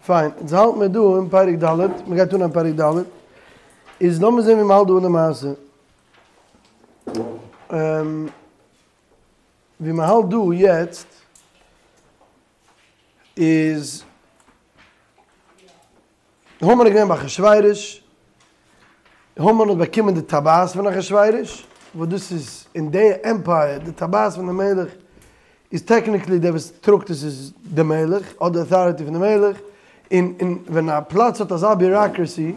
פיין, אונז האלט מיר דא אין פרק ד', מען גייט אנהייבן פרק ד', איז לאמיר זען ווי מען האלט דא אין די מעשה. ווי מען האלט דא יעצט איז המן איז געווען ביי אחשורוש, המן האט באקומען די טבעת פון אחשורוש, וואס דאס איז אין די עמפייער, די טבעת פון די מלך איז טעקניקלי דער וואס טראגט עס איז די מלך, האט די אוטאריטי פון די מלך, און און ווען א פלאץ האט אזא ביוראקרעסי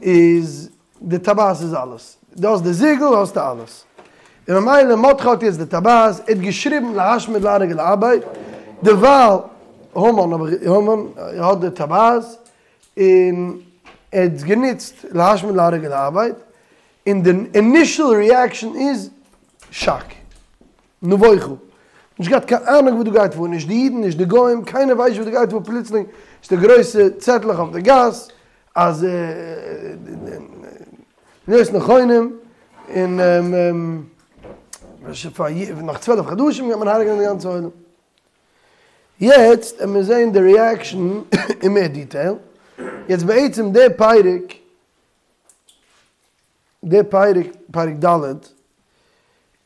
איז די טבעת איז אלעס, דו האסט די זיגל האסטו אלעס, און ממילא מרדכי האט יעצט די טבעת, ער האט געשריבן להשמיד להרוג ולאבד, דערווייל המן המן האט די טבעת, און ער האט עס גענוצט להשמיד להרוג ולאבד, און די אינישעל ריעקשאן איז שאק, נבוכה, נישט געהאט קיין אהנונג וואס דא גייט פאר, נישט די אידן נישט די גוים, קיינער ווייסט נישט וואס דא גייט פאר, פלוצלינג איז דא גרויסע צעטלעך אויף די גאס אז להיות נכונים און נאך 12 חדשים גייט מען הרג'נען די גאנצע עולם. יעצט עמיר זעהן די ריעקשאן אין מער דיטעיל. יעצט בעצם די פרק, די פרק, פרק ד',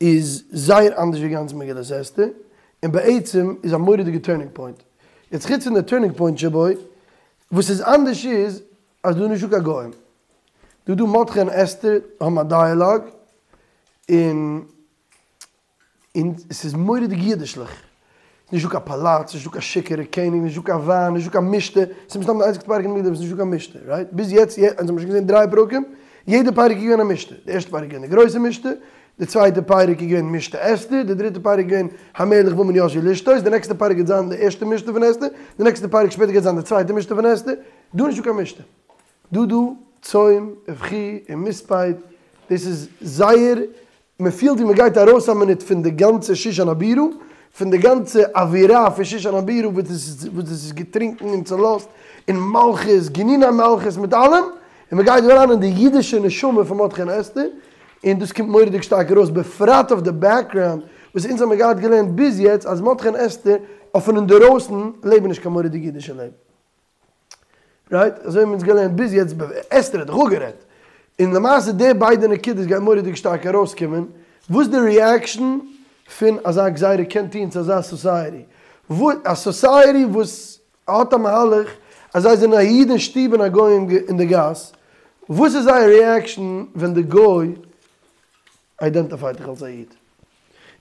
איז זייער אנדערש ווי גאנץ מגילת אסתר, און בעצם איז א מורא'דיגע טורנינג פוינט. יעצט חוץ פון די טורנינג פוינט שבו, וואס איז אנדערש איז אז דא איז נישטא קיין גוים. דא דא מרדכי און אסתר האבן א דייעלאג, און און ס'איז מורא'דיג אידישליך. ס'איז נישטא קיין פאלאץ, נישטא קיין שיכור'ע קעניג, נישטא קיין וויין, נישטא קיין משתה. ס'איז מסתם די איינציגסטע פרק אין די מגילה וואס איז נישטא קיין משתה, רייט? ביז יעצט, אונז האבן שוין געזען דריי פרקים, יעדע פרק איז געווען א משתה. די ערשטע פרק איז געווען די גרויסע משתה, די צווייטע פרק איז געווען משתה אסתר, די דריטע פרק איז געווען המלך והמן ישבו לשתות, די נעקסטע פרק גייט זיין די ערשטע משתה פון אסתר, די נעקסטע פרק שפעטער גייט זיין די צווייטע משתה פון אסתר. דא איז נישטא קיין משתה. דא דא צום ובכי און מספד, דאס איז זייער מען פילט ווי מען גייט ארויס א מינוט פון די גאנצע שושן הבירה, פון די גאנצע אווירה פון שושן הבירה וואס עס איז וואס עס איז געטרינקן און צולאזט, און מלכות, גינוני מלכות מיט אלעם, און מען גייט דא אריין אין די אידישע נשמה פון מרדכי און אסתר, און דאס קומט מורא'דיג שטארק ארויס, בפרט אויף די בעקגראונד וואס אונז האמיר געהאט געלערנט ביז יעצט אז מרדכי און אסתר אויפן אינדערויסן לעבן נישט קיין מורא'דיג אידישע לעבן. רייט? אזוי האבן אונז געלערנט ביז יעצט, אסתר האט דאך אפגערעדט. און למעשה די ביידע נקודות גייט מורא'דיג שטארק ארויסקומען, וואס די ריעקשאן פון אזא גזירה קען טון צו אזא סאסייעטי. א סאסייעטי וואס האט א מהלך אז זיי זענען א איד אין שטוב און א גוי אין די גאס, וואס איז זייער ריעקשאן ווען די גוי איידענטיפייט דיך אלס א איד?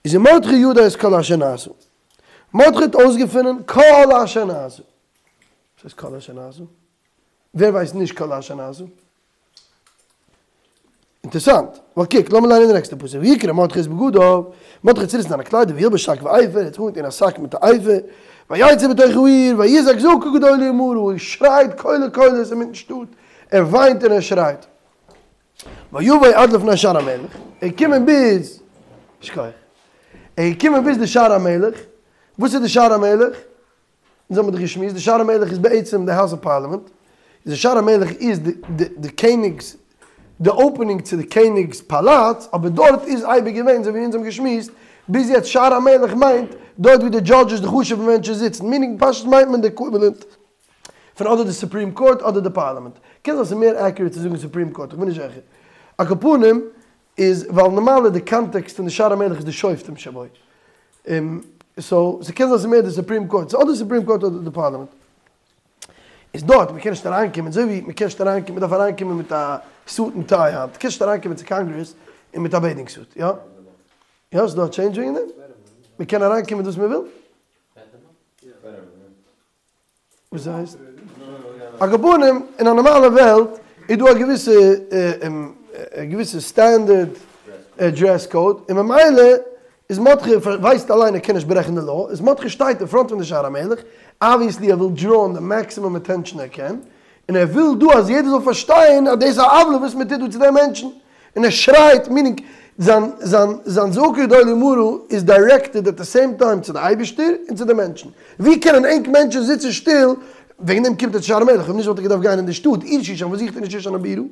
איז ומרדכי ידע את כל אשר נעשה. מרדכי האט אויסגעפונען כל אשר נעשה. וואס הייסט כל אשר נעשה? ווער ווייסט נישט כל אשר נעשה? אינטערסאנט, ווייל קוק, לאמיר ליינען די נעקסטע פסוק, ויקרע מרדכי את בגדיו, מרדכי האט צוריסן זיינע קליידער וילבש שק ואפר, ער האט זיך אנגעטון א שק מיט א אפר, ויצא בתוך העיר, ויזעק זעקה גדולה ומרה, ער שרייט קולי קולות אינמיטן שטאט, ער וויינט און ער שרייט. ויבא עד לפני שער המלך, ער איז געקומען ביז, שכוח, ער איז געקומען ביז די שער המלך, וואס איז די שער המלך? אונז האבן דאך געשמועסט, די שער המלך איז בעצם די האוז אוו פארלימענט, איז די שער המלך איז די די קעניג'ס, די אופענינג צו די קעניג'ס פאלאץ, אבער דארט איז אייביג געווען, אזוי ווי אונז האבן געשמועסט, ביז יעצט שער המלך מיינט דארט ווי די דזשאדזשעס די חשוב'ע מענטשן זיצן, מינינג פשטות מיינט מען די עקוויוועלענט פון אדער די סופרים קאורט אדער די פארלימענט, קען זיין ס'איז מער עקיורעט צו זאגן סופרים קאורט, איך בין נישט זיכער. על כל פנים איז ווייל נארמאל איז די קאנטעקסט פון די שער המלך איז די שופטים שבו. סאו ס'קען זיין ס'איז מער די סופרים קאורט, ס'איז אדער סופרים קאורט אדער די פארלימענט. איז דארט, מ'קען נישט אריינקומען, אזוי ווי מ'קען נישט אריינקומען, מ'דארף אריינקומען מיט א סוט און טיי היינט, קענסט נישט אריינקומען צו קאנגרעס און מיט א בעדינג סוט, יא? יא? ס'דא א טשעינדזש וועגן דעם? מ'קען אריינקומען מיט וואס מ'וויל? וואס הייסט? על כל פנים, אין א נארמאלע וועלט איז דא א געוויסע א געוויסע סטענדערד דרעס קאוד, און ממילא איז מרדכי ווייסט אליין ער קען נישט ברעכן די לאו, איז מרדכי שטייט אין פראנט פון די שער המלך, אבוויעסלי ער וויל דראען די מעקסימום אטענשאן ער קען, און ער וויל דא אז יעדער זאל פארשטיין אז דאס איז א עוולה וואס מען טוט דא צו די מענטשן, און ער שרייט, מינינג זיין זיין זיין זעקה גדולה ומרה איז דיירעקטעד עט די סעים טיים צו די אייבערשטער און צו די מענטשן. ווי קענען ענק מענטשן זיצן שטיל? וועגן דעם קומט ער צו שער המלך, אויב נישט וואלט ער געדארפט גיין אין די שטאט עיר שושן, וואס זוכט ער אין שושן הבירה?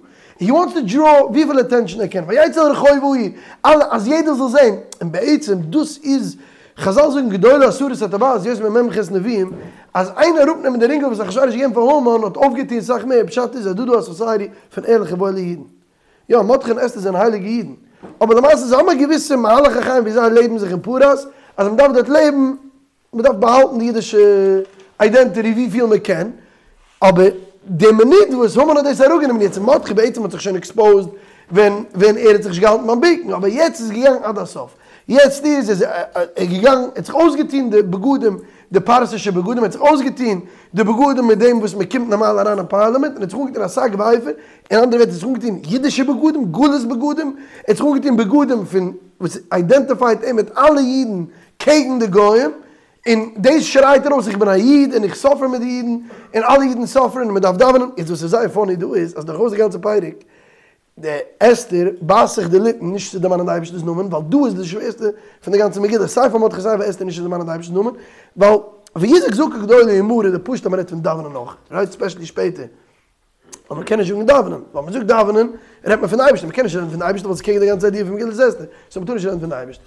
הי וואנטס טו דראו וויפיל אטענשאן ער קען, ויצא אל רחוב העיר, אלע אז יעדער זאל זען, און בעצם דאס איז. חזל זאגן גדולה הסרת הטבעת יותר ממ"ח נביאים, אז איין אראפנעמען די רינגל וואס אחשורוש האט געגעבן פאר המן האט אויפגעטון סאך מער, פשט איז אז דא דא א סאסייעטי פון ערליכע וואוילע אידן. יא, מרדכי און אסתר זענען הייליגע אידן, אבער למעשה זיי האבן א געוויסע מהלך החיים ווי זיי לעבן זיך אין פרס, אז מען דארף דארט לעבן, מען דארף באהאלטן די אידישע איידענטיטי וויפיל מען קען, אבער די מינוט וואס המן האט דאס אראפגענומען, יעצט מרדכי בעצם האט זיך שוין עקספאוזד ווען ווען ער האט זיך נישט געהאלטן ביים בוקן, אבער יעצט איז געגאנגען עד הסוף, יעצט איז ער געגאנגען, ער האט זיך אויסגעטון די בגדים, די פרס'ישע בגדים, ער האט זיך אויסגעטון די בגדים מיט דעם וואס מען קומט נארמאל אריין אין פארלאמענט, און ער האט זיך אנגעטון א שק ואפר, אין אנדערע ווערטער ער האט זיך אנגעטון אידישע בגדים, גלות בגדים, ער האט זיך אנגעטון בגדים פון וואס איידענטיפייט אים מיט אלע אידן קעגן די גוים, און דאס שרייט ארויס איך בין א איד און איך סאפער מיט די אידן, און אלע אידן סאפערן און מען דארף דאווענען, יעצט וואס איז זייער פאני דא איז אז דורכאויס די גאנצע פרק די אסתר בייסט זיך די ליפן נישט צו דערמאנען די אייבערשטענס נאמען, ווייל דא איז די שווערסטע פון די גאנצע מגילה, סיי פאר מרדכי סיי פאר אסתר נישט צו דערמאנען די אייבערשטענס נאמען, ווייל ויזעק זעקה גדולה ומרה איז די פשט אז מען רעדט פון דאווענען אויך, רייט? ספעשעלי שפעטער. אבער מ'קען נישט זאגן דאווענען, ווייל מ'זאגט דאווענען רעדט מען פון די אייבערשטער, מ'קען נישט רעדן פון די אייבערשטער ווייל ס'איז קעגן די גאנצע איידיע פון מגילת אסתר, סאו מ'טאר נישט רעדן פון די אייבערשטער.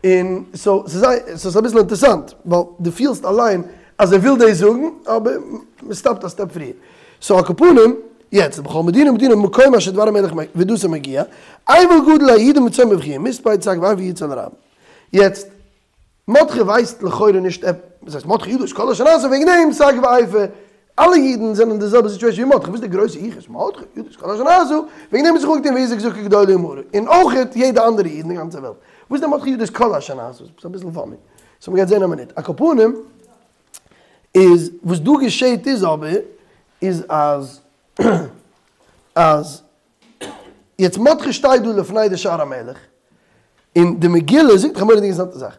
און סאו ס'איז זייער, ס'איז אביסל אינטערסאנט, ווייל דו פילסט אליין אז ער וויל דאס זאגן, אבער מ'סטאפט א סטעפ פריער. סאו על כל פנים, יעצט, בכל מדינה ומדינה מקום אשר דבר המלך ודתו מגיע, אבל גדול ליהודים וצום ובכי ומספד שק ואפר יצא לרבים. יעצט, מרדכי ווייסט לכאורה נישט עפ וואס הייסט מרדכי ידע את כל אשר נעשה וועגן דעם שק ואפר אלע אידן זענען אין די זעלבע סיטואשען ווי מרדכי וואס איז די גרויסע יחוס מרדכי ידע את כל אשר נעשה וועגן דעם האט זיך אנגעטון ויזעק זעקה גדולה ומרה און אויכעט יעדע אנדערע איד אין די גאנצע וועלט וואס איז די מרדכי ידע את כל אשר נעשה ס'איז אביסל פאני סאו מ'גייט זען א מינוט על כל פנים איז וואס דא געשעהט איז אבער איז אז אז יעצט מרדכי שטייט דא לפני די שער המלך, און די מגילה זאגט דאך א מורא'דיגע אינטערעסאנטע זאך,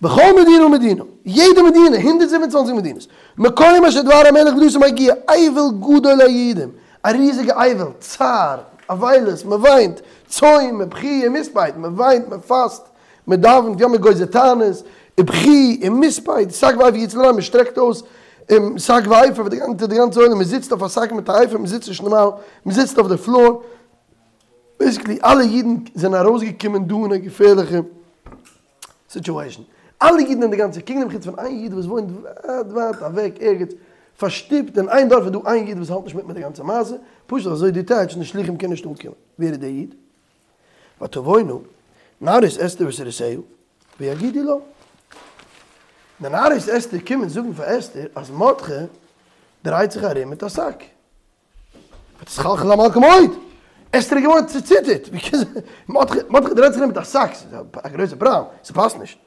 בכל מדינה ומדינה, יעדע מדינה, 127 מדינות, מקום אשר דבר המלך ודתו מגיע, אבל גדול ליהודים, א ריזיגע אבל, צער, אבילות, מען וויינט, צום, ובכי ומספד, מען וויינט, מען פאסט, מען דאווענט, יא מען גוזר תענית, ובכי ומספד, שק ואפר יצא לרבים, מען שטרעקט אויס שק ואפר פאר די גאנצע עולם, מען זיצט אויף א שק מיט א אפר, מען זיצט נישט נארמאל, מען זיצט אויף די פלאר, בעיסיקלי אלע אידן זענען ארויסגעקומען דא אין א געפערליכע סיטועשאן, אלע אידן אין די גאנצע קינגדאם חוץ פון איין איד וואס וואוינט ווייט ווייט אוועק ערגעץ פארשטופט אין איין דארף איז דא איין איד וואס האלט נישט מיט מיט די גאנצע מעשה, פשוט אזוי דיטעטשט און די שלוחים קענען נישט אנקומען, ווער איז דער איד? ותבאנה נערות אסתר וסריסיה ויגידו לה. די נערות אסתר קומען זאגן פאר אסתר אז מרדכי דרייט זיך ארום מיט א שק. ותתחלחל המלכה מאוד. אסתר איז געווארן צוציטערט. ווי קען זיין מרדכי דרייט זיך ארום מיט א שק? ס'איז א גרויסע פראבלעם. ס'פאסט נישט.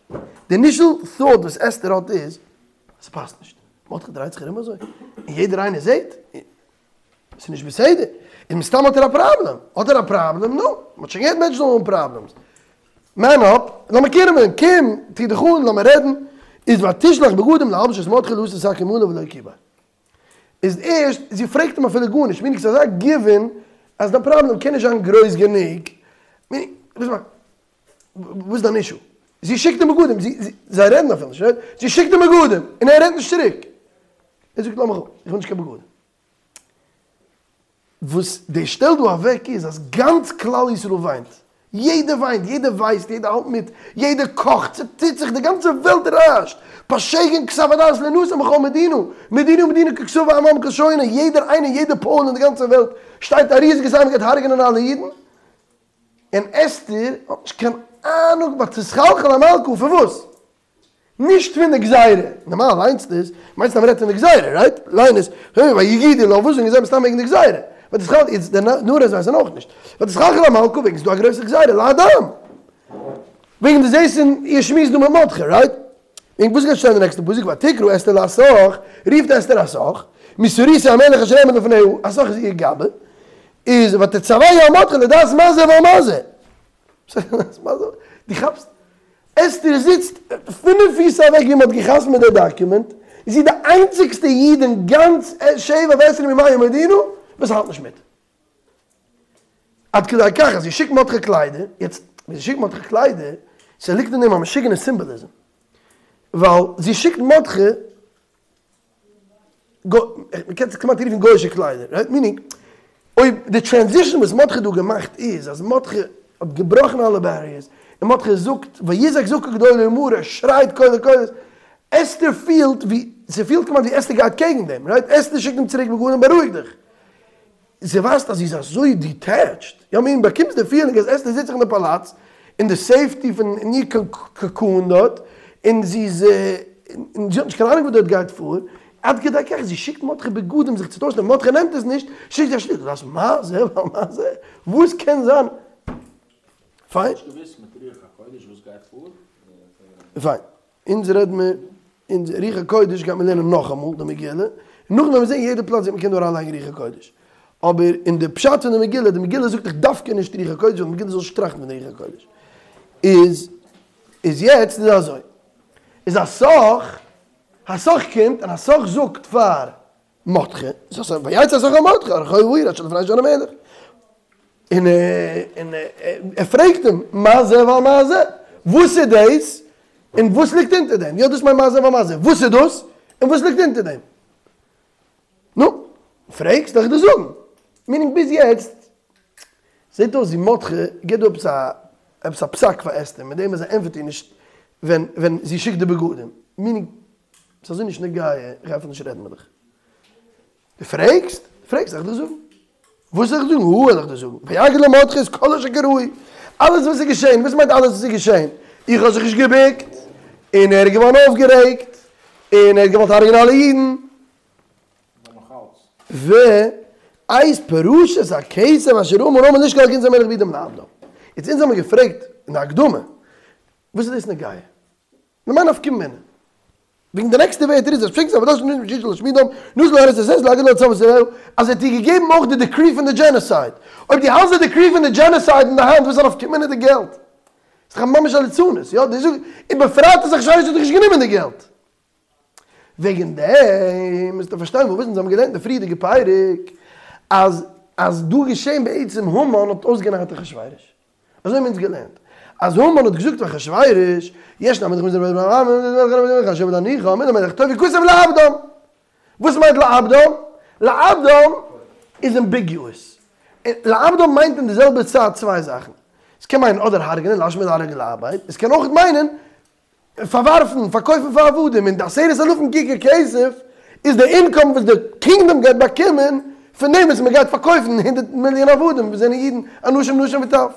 די אינישעל thought וואס אסתר האט איז, ס'פאסט נישט. מרדכי דרייט זיך ארום אזוי און יעדער איינער זעט. ס'איז נישט בסדר. און מסתם האט ער א פראבלעם. האט ער א פראבלעם? נו, מ'האט שוין געהערט מענטשן זאלן האבן פראבלעמס. מען אפ, לאמיר קומען, קום, טו דיך אן, לאמיר רעדן. איז ותשלח בגדים להלבש את מרדכי להסיר שק מעליו ולא קיבל. איז ערשט, זי פרעגט אים אפילו גארנישט, מיינט ס'איז אזא גיוון אז דיין פראבלעם קען נישט זיין גרויס גענוג. וואס איז דיין אישו? זי שיקט אים בגדים, זיי רעדן אפילו נישט, רייט? זי שיקט אים בגדים, און ער רעדט נישט צוריק. ער זאגט לאז מיך אפ, איך וויל נישט קיין בגדים. וואס די שטעלט דא אוועק איז אז גאנץ כלל ישראל וויינט, יעדער וויינט, יעדער ווייסט, יעדער האלט מיט, יעדער קאכט, ס'טוט זיך, די גאנצע וועלט רעש'ט, פאר שגעון כתב הדעת להנתן בכל מדינה, מדינה ומדינה ככתבה ועם ועם כלשונו, יעדער איינער, יעדער פאול אין די גאנצע וועלט שטייט א ריזיגע סיין מ'גייט הרג'נען אלע אידן, און אסתר האט נישט קיין אהנונג ותתחלחל המלכה פון וואס? נישט פון די גזירה, נארמאל ליינסטו עס, מיינסט אז מ'רעדט פון די גזירה, רייט? ליין עס, ויגידו לה, וואס זאגן זיי מסתם וועגן די גזירה, ותתחלחל, איצט די נערות ווייסן אויך נישט, ותתחלחל המלכה וועגן ס'איז דא א גרויסע גזירה, להדם! וועגן דו זעסט אין איר שמועס דא מיט מרדכי, רייט? וועגן וואס גייט שטיין די נעקסטע פסוק, ותקרא אסתר להתך, רופט אסתר התך, מסריסי המלך אשר עמד לפניה, התך איז איר גבאי, איז ותצוהו על מרדכי לדעת מה זה ועל מה זה. דו כאפסט? אסתר זיצט פינף פיס אוועק ווי מען האט געחתמעט די דאקומענט, זי איז די איינציגסטע איד אין גאנץ שבע ועשרים ומאה מדינה וואס האלט נישט מיט. עד כדי כך אז זי שיקט מרדכי קליידער, יעצט ווען זי שיקט מרדכי קליידער, ס'ליגט אין דעם א משוגענע סימבאליזם, ווייל זי שיקט מרדכי מ'קען עס כמעט רופן גוי'אישע קליידער, רייט? מינינג, אויב די טרענזישאן וואס מרדכי האט דא געמאכט איז אז מרדכי האט געבראכן אלע בעריערס, און מרדכי זאגט ויזעק זעקה גדולה ומרה, ער שרייט קולי קולות, אסתר פילט ווי, ס'פילט כמעט ווי אסתר גייט קעגן דעם, רייט? אסתר שיקט אים צוריק בגדים בארואיג דיך. זי ווייזט אז זי איז אזוי דיטעטשד, יא מין באקומסט די פילינג אז אסתר זיצט זיך אין די פאלאץ, אין די סעיפטי פון איר קאקון דארט, און זי איז, און זי האט נישט קיין אהנונג וואס דארט גייט פאר, עד כדי כך זי שיקט מרדכי בגדים זיך צו טוישן און מרדכי נעמט עס נישט, שיקט זי א שליח, דאס מה זה ועל מה זה, וואס קען זיין? פיין. נישט געוואוסט מיט רוח הקודש וואס גייט פאר? פיין. אונז רעד מיר, אונז רוח הקודש גייט מען לערנען נאכאמאל די מגילה, און נאכדעם וועט מען זען יעדע פלאץ ווי מ'קען דא אריינלייגן רוח הקודש. אבער אין די פשט פון די מגילה, די מגילה זאגט דאך דווקא נישט רוח הקודש, ווייל די מגילה זאל נישט טראכטן פון רוח הקודש. איז, איז יעצט איז אזוי, איז התך, התך קומט און התך זאגט פאר מרדכי, ויצא התך אל מרדכי אל רחוב העיר אשר לפני שער המלך, און און ער פרעגט אים, מה זה ועל מה זה? וואס איז דאס און וואס ליגט אונטער דעם? יא דאס מיינט מה זה ועל מה זה, וואס איז דאס און וואס ליגט אונטער דעם? נו, פרעגסט, וועל איך דיר זאגן. מינינג ביז יעצט זעט אויס ווי מרדכי גיבט דא עפעס א עפעס א פסק פאר אסתר מיט דעם אז ער ענטפערט איר נישט ווען ווען זי שיקט די בגדים. מינינג ס'איז אזוי נישט נוגע, איך גיי אפילו נישט רעדן מיט דיך. דו פרעגסט? פרעגסט, זאל איך דיר זאגן. וואס זאל איך זאגן? הא, וועל איך דיר זאגן. ויגד למרדכי את כל אשר קרהו. אלעס וואס איז געשען. וואס מיינט אלעס וואס איז געשען? איך האב זיך נישט געבוקט, און ער איז געווארן אויפגערעגט, און ער האט געוואלט הרג'ענען אלע אידן. ואת פרשת הכסף אשר אמר המן לשקול על גנזי המלך ביהודים לאבדם. יעצט אונז האמיר געפרעגט אין די הקדמה, וואס איז דאס נוגע? למאי נפקא מינה? וועגן די נעקסטע ווערטער איז אז פשען כתב הדת נישט בשביל להשמידם נזל ארץ ישראל להגיד לו צו ישראל אז ער האט איר געגעבן אויך די דעקרי פון די דזשענעסייד. אויב דו האלסט די דעקרי פון די דזשענעסייד אין די האנט וואס איז א נפקא מינה די געלט? איז דאך ממש א ליצנות, יא? דו זאגסט, ובפרט אז אחשורוש האט דאך נישט גענומען די געלט. וועגן דעם מוזטו פארשטיין וואס אונז האבן געלערנט אין די פריערדיגע פרק אז אז דא געשען בעצם המן האט אויסגענארט אחשורוש. אזוי האבן אונז געלערנט אז המן האט געזאגט פאר אחשורוש, יש לאבדם. וואס מיינט לאבדם? לאבדם איז אמביגיועס. לאבדם מיינט אין די זעלבע צייט צוויי זאכן. עס קען מיינען אדער הרג'נען, להשמיד להרוג ולאבד, עס קען אויך מיינען פארווארפן, פארקויפן פאר עבדים, און די עשרת אלפים כיכר כסף איז די אינקאם וואס די קינגדאם גייט באקומען פון דעם וואס מען גייט פארקויפן הונדערט מיליאן עבדים וואס זענען אידן אנשים נשים וטף.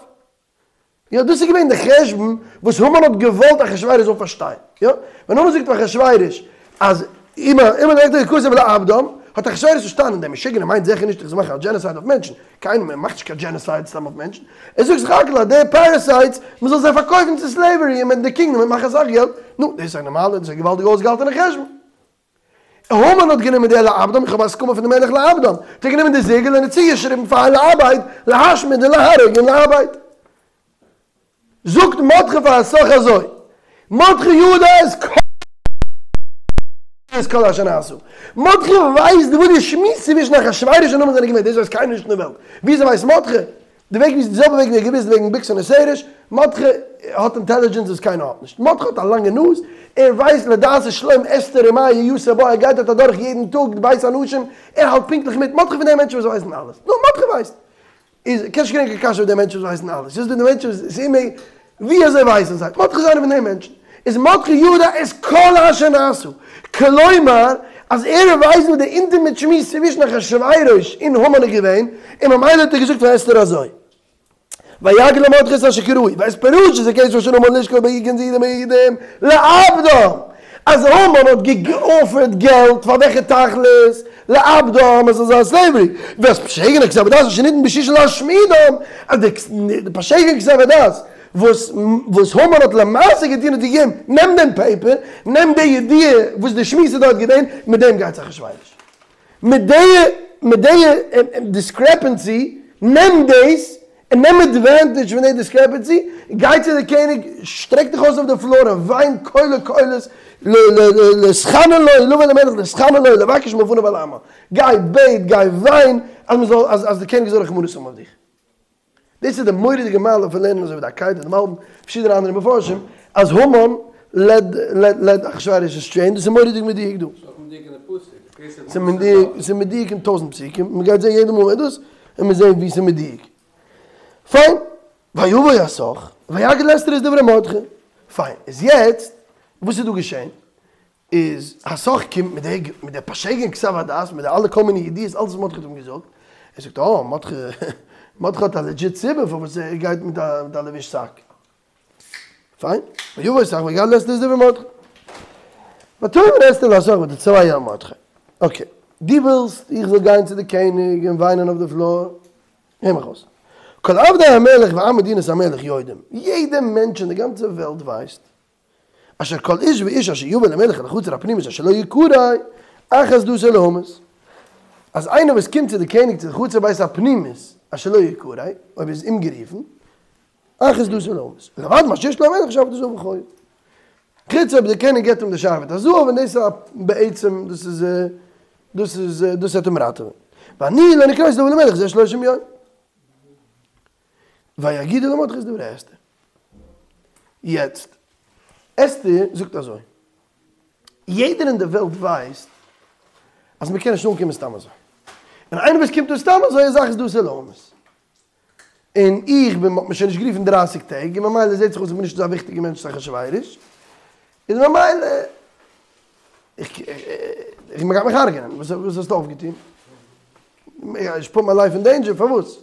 יא דאס איז געווען די חשבון וואס המן האט געוואלט אחשורוש זאל פארשטיין. יא ווען המן זאגט פאר אחשורוש אז אם אם למלך טוב יכתב לאבדם, האט אחשורוש פארשטאנען דער משוגענער מיינט זיכער נישט איך זאל מאכן א דזשענעסייד אויף מענטשן, קיינער מען מאכט נישט קיין דזשענעסייד סתם אויף מענטשן, ער זאגט סך הכל אז די פערעסייטס מען זאל זיי פארקויפן צו סלעווערי און די קינגדאם וועט מאכן אסאך געלט, נו דאס איז א נארמאלע דאס איז א געוואלדיגע אויסגעהאלטענע חשבון. המן האט גענומען די לאבדם, איך האב א הסכמה פון די מלך לאבדם, האט ער גענומען די זיגל און האט צוגעשריבן פאר לאבד, להשמיד און להרוג און לאבד. זאגט מרדכי פאר התך אזוי, מרדכי ידע את כל את כל אשר נעשה, מרדכי ווייסט וואס די שמועס צווישן אחשורוש און המן זענען געווען, דאס ווייסט קיינער נישט אין די וועלט, וויאזוי ווייסט מרדכי? די וועג ווי די זעלבע וועג ווי ער האט געוואוסט וועגן בגתן ותרש, מרדכי האט אינטעלידזשענס וואס קיינער האט נישט, מרדכי האט א לאנגע נאז, ער ווייסט לדעת את שלום אסתר ומה יעשה בה, ער גייט דארט אדורך יעדן טאג די בית האנשים, ער האלט פונקטליך מיט, מרדכי פון די מענטשן וואס ווייסן אלעס, נו מרדכי ווייסט. איז קענסט נישט קריגן קיין קשיא אויף די מענטשן וואס ווייסן אלעס, ס'איז דא די מענטשן וואס איז אומ ווי אזוי ווייסן זיי? מרדכי איז איינער פון די מענטשן, איז מרדכי ידע את כל אשר נעשה, כלומר אז ער ווייסט וואס די אינטימעט שמועס צווישן אחשורוש און המן איז געווען, און ממילא האט ער געזאגט פאר אסתר אזוי, ויגד למרדכי את אשר קרהו, ואת פרשת הכסף אשר המן לשקול בגנזי מרומים לאבדם, אז המן האט געאפערט געלט פאר וועלכע תכלית? לאבדם עס זאל זיין סלעווערי, ואת פשגן הכתב הדת אשר ניתן בשושן להשמידם, אז די פשגן כתב הדת וואס וואס המן האט למעשה געטון האט געגעבן, נעם דעם פעיפער, נעם די ידיעה וואס די שמועס איז דארט געווען, מיט דעם גייט אחשורוש. מיט די מיט די דיסקרעפענסי, נעם דאס און נעם עדווענטעדזש פון די דיסקרעפענסי, גיי צו די קעניג, שטרעק דיך אויס אויף די פלאר און וויין קולי קולות, להתחנן לו, לבוא אל המלך להתחנן לו, לבקש מלפניו על עמו. גיי בעט, גיי וויין, אז מען זאל, אז די קעניג זאל רחמנות האבן אויף דיך. דאס איז די מורא'דיגע מעלה פון לערנען אזוי ווי די עקידה, די מלבי"ם, פארשידענע אנדערע מפרשים, אז המן לעד לעד אחשורוש עסטרעי, דאס איז מורא'דיג מדויק דא. ס'איז אויך מדויק אין די פסוק, כסף ס'איז מדויק, ס'איז מדויק אין טויזנט פסוקים, מ'גייט זען יעדע מאל דאס, און מיר זען ווי ס'איז מדויק. פיין. ויבא התך ויגד לאסתר את דברי מרדכי. פיין, איז יעצט וואס איז דא געשען? איז התך קומט מיט די מיט די פאשעגען כתב הדת מיט די אלע כל מיני ידיעות אלעס וואס מרדכי האט אים געזאגט, ער זאגט אה מרדכי מרדכי האט א לעדזשיט סיבה פארוואס ער גייט מיט א מיט א לבוש שק. פיין, ויבא התך ויגד לאסתר את דברי מרדכי. ותאמר אסתר להתך ותצוהו אל מרדכי. אקעי, דו ווילסט איך זאל גיין צו די קעניג און וויינען אויף די פלאר? הער מיך אויס. כל עבדי המלך ועם מדינת המלך יודעים, יעדע מענטש אין די גאנצע וועלט ווייסט, אשר כל איש ואיש אשר יבא למלך אל החצר הפנימית אשר לא יקרא, אחת דתו להמית. אז איינער וואס קומט צו די קעניג צו די חצר בית הפנימית אשר לא יקרא, אויב איז אומגערופן, אחת דתו להמית. לבד מאשר ישאל המלך שרביט הזהב וחיו. חוץ אויב די קעניג געבט אים די שרביט הזהב און דאס איז בעצם דאס איז דאס איז דאס וועט אים ראטעווען. ואני לא נקראתי לבוא למלך זה שלושים יום. ויגידו למרדכי את דברי אסתר. יעצט, אסתר זאגט אזוי, יעדער אין די וועלט ווייסט אז מען קען נישט אנקומען סתם אזוי. און איינער וואס קומט אן סתם אזוי איז אחת דתו להמית. און איך בין, מ'האט מיר שוין נישט גערופן דרייסיג טעג, און ממילא זעט זיך אויס איך בין נישט אזא וויכטיגע מענטש צו אחשורוש, איז ממילא, איך, איך, מ'גייט מיך הרג'נען, וואס וואס האסטו אויפגעטון? איך פוט מיי לייף אין דעינדזשער, פארוואס?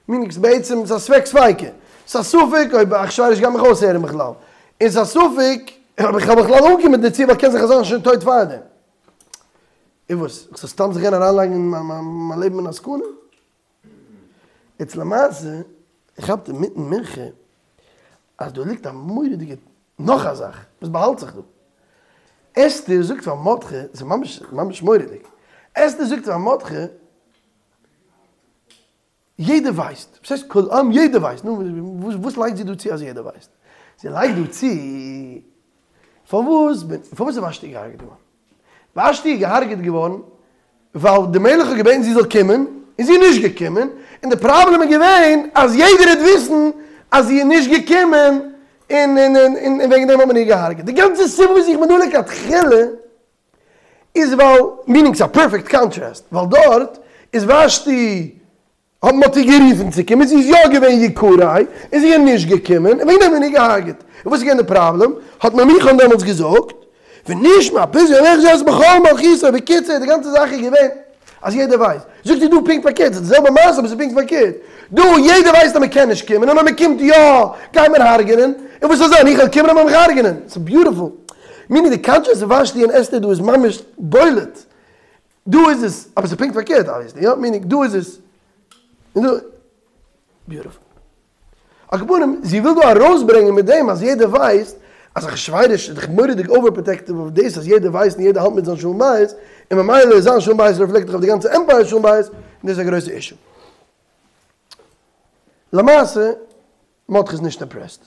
מינינג בעצם ס'איז א ספק ספיקא, ס'איז א ספק אויב אחשורוש גייט מיך אויסהערן בכלל, און ס'איז א ספק אויב איך וועל בכלל אנקומען דערצו ווייל קען זיך אז זיין שוין טויט פארדעם. און וואס? איך זאל סתם זיך גיין אריינלייגן מיין לעבן אין א סכנה? יעצט למעשה, איך כאפט אינמיטן מנחה אז דא ליגט א מורא'דיגע נאך א זאך וואס באהאלט זיך דא. אסתר זאגט פאר מרדכי, ס'איז ממש ממש מורא'דיג, אסתר זאגט פאר מרדכי, יעדער ווייסט, וואס הייסט כל עם יעדער ווייסט, נו וואס לייגט זי דא צו אז יעדער ווייסט? זי לייגט דא צו, פארוואס פארוואס איז ושתי געהארגעט געווארן? ושתי איז געהארגעט געווארן ווייל די מלך האט געבעטן זי זאל קומען, און זי איז נישט געקומען, און די פראבלעם איז געווען אז יעדער וועט וויסן אז זי איז נישט געקומען, און און און וועגן דעם האט מען איר געהארגעט. די גאנצע סיבה וואס איך בין דא לכתחילה איז ווייל, מינינג ס'איז א פערפעקט קאנטראסט, ווייל דארט איז ושתי האט מען איר גערופן צו קומען, זי איז יא געווען יקרא, און זי איז נישט געקומען, און וועגן דעם האט מען איר געהארגעט. און וואס איז געווען די פראבלעם? האט ממוכן דעמאלטס געזאגט, ונשמע פזמון המלך זאת בכל מלכותו, בקיצור די גאנצע זאך איז געווען אז יעדער ווייסט. זאגט זי דא פונקט פארקערט, ס'איז די זעלבע מעשה אבער ס'איז פונקט פארקערט. דא יעדער ווייסט אז מ'קען נישט קומען, און אויב מ'קומט יא גייט מען הרג'נען, און וואס זאל זיין, איך וועל קומען און מ'וועט מיך הרג'נען. ס'איז ביוטיפול. מינינג די קאנטראסט פון ושתי און אסתר דא איז ממש בולט. דא איז עס, אבער ס'איז פונקט פארקערט אבוויעסלי, יא, מינינג דא איז עס, און דא, ביוטיפול. על כל פנים, זי וויל דא ארויסברענגען מיט דעם אז יעדער ווייסט אז אחשורוש איז דאך מורא'דיג אווער פראטעקטיוו אויף דאס אז יעדער ווייסט און יעדער האלט מיט זיין שלום בית, און ממילא איז זיין שלום בית רעפלעקט דאך אויף די גאנצע עמפייער שלום בית, און דאס איז א גרויסע אישו. למעשה, מרדכי איז נישט אימפרעסד.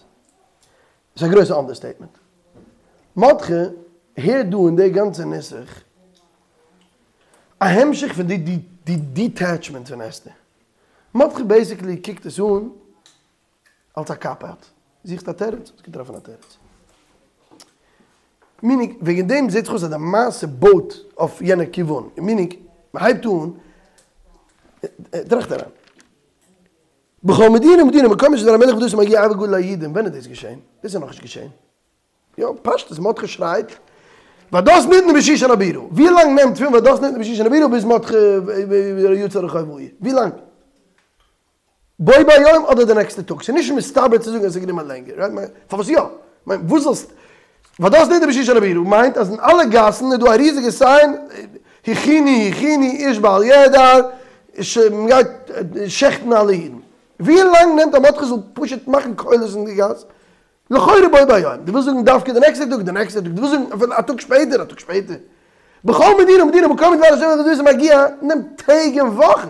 ס'איז א גרויסע אנדערסטעיטמענט. מרדכי הערט דא אין די גאנצע נוסח א המשך פון די די דיטעטשמענט פון אסתר. מרדכי בעיסיקלי קוקט עס אן אלס א קאפ אוט. זוכסט א תירוץ? האסט געטראפן א תירוץ. מינינג, וועגן דעם זעט זיך אויס אז די מעשה בויט אויף יענע כיוון. מינינג, מ'הייבט אן, טראכט אריין. בכל מדינה ומדינה ומקום אשר דבר המלך ודתו מגיע אבל גדול ליהודים, ווען איז דאס געשען? דאס איז נאכנישט געשען. יא, פשטות, מרדכי שרייט, והדת נתנה בשושן הבירה. ווי לאנג נעמט פון והדת נתנה בשושן הבירה ביז מרדכי יצא לרחוב העיר? ווי לאנג? בו ביום אדער די נעקסטע טאג? ס'איז נישט מסתבר צו זאגן אז ס'איז גענומען לענגער, רייט? פארוואס יא? כ'מיין, וואס זאלסט. והדת נתנה בשושן הבירה מיינט אז אין אלע גאסן איז דא א ריזיגע סיין הכינו הכינו איש בל יעדר מ'גייט שעכטן אלע אידן. ווי לאנג נעמט אז מרדכי זאל פשוט מאכן קולות אין די גאס? לכאורה בו ביום. דו ווילסט זאגן דווקא די נעקסטע טאג? די נעקסטע טאג. דו ווילסט זאגן אפילו א טאג שפעטער? א טאג שפעטער. בכל מדינה ומדינה ומקום דבר השם ודתו מגיע נעמט טעג און וואכן.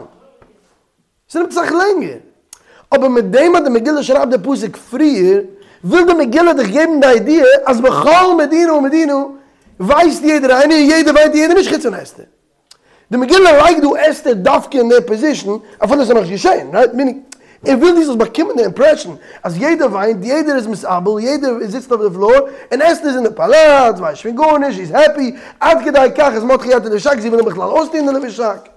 ס'נעמט אסאך לענגער. אבער מיט דעם אז די מגילה שרייבט די פסוק פריער, וויל די מגילה דיך געבן די איידיע אז בכל מדינה ומדינה ווייסט יעדער איינער און יעדער וויינט און יעדער נישט חוץ פון אסתר. די מגילה לייגט דא אסתר דווקא אין די פאזישן אפילו עס איז נאכנישט געשען, רייט? מינינג, ער וויל דו זאלסט באקומען די אימפרעשן אז יעדער וויינט, יעדער איז מתאבל, יעדער זיצט אויף די פלאר, און אסתר איז אין די פאלאץ, ווייסט פון גארנישט, זי איז העפי, עד כדי כך אז מרדכי גייט אין די שק, זי וויל אים בכלל אויסטון די לבוש שק.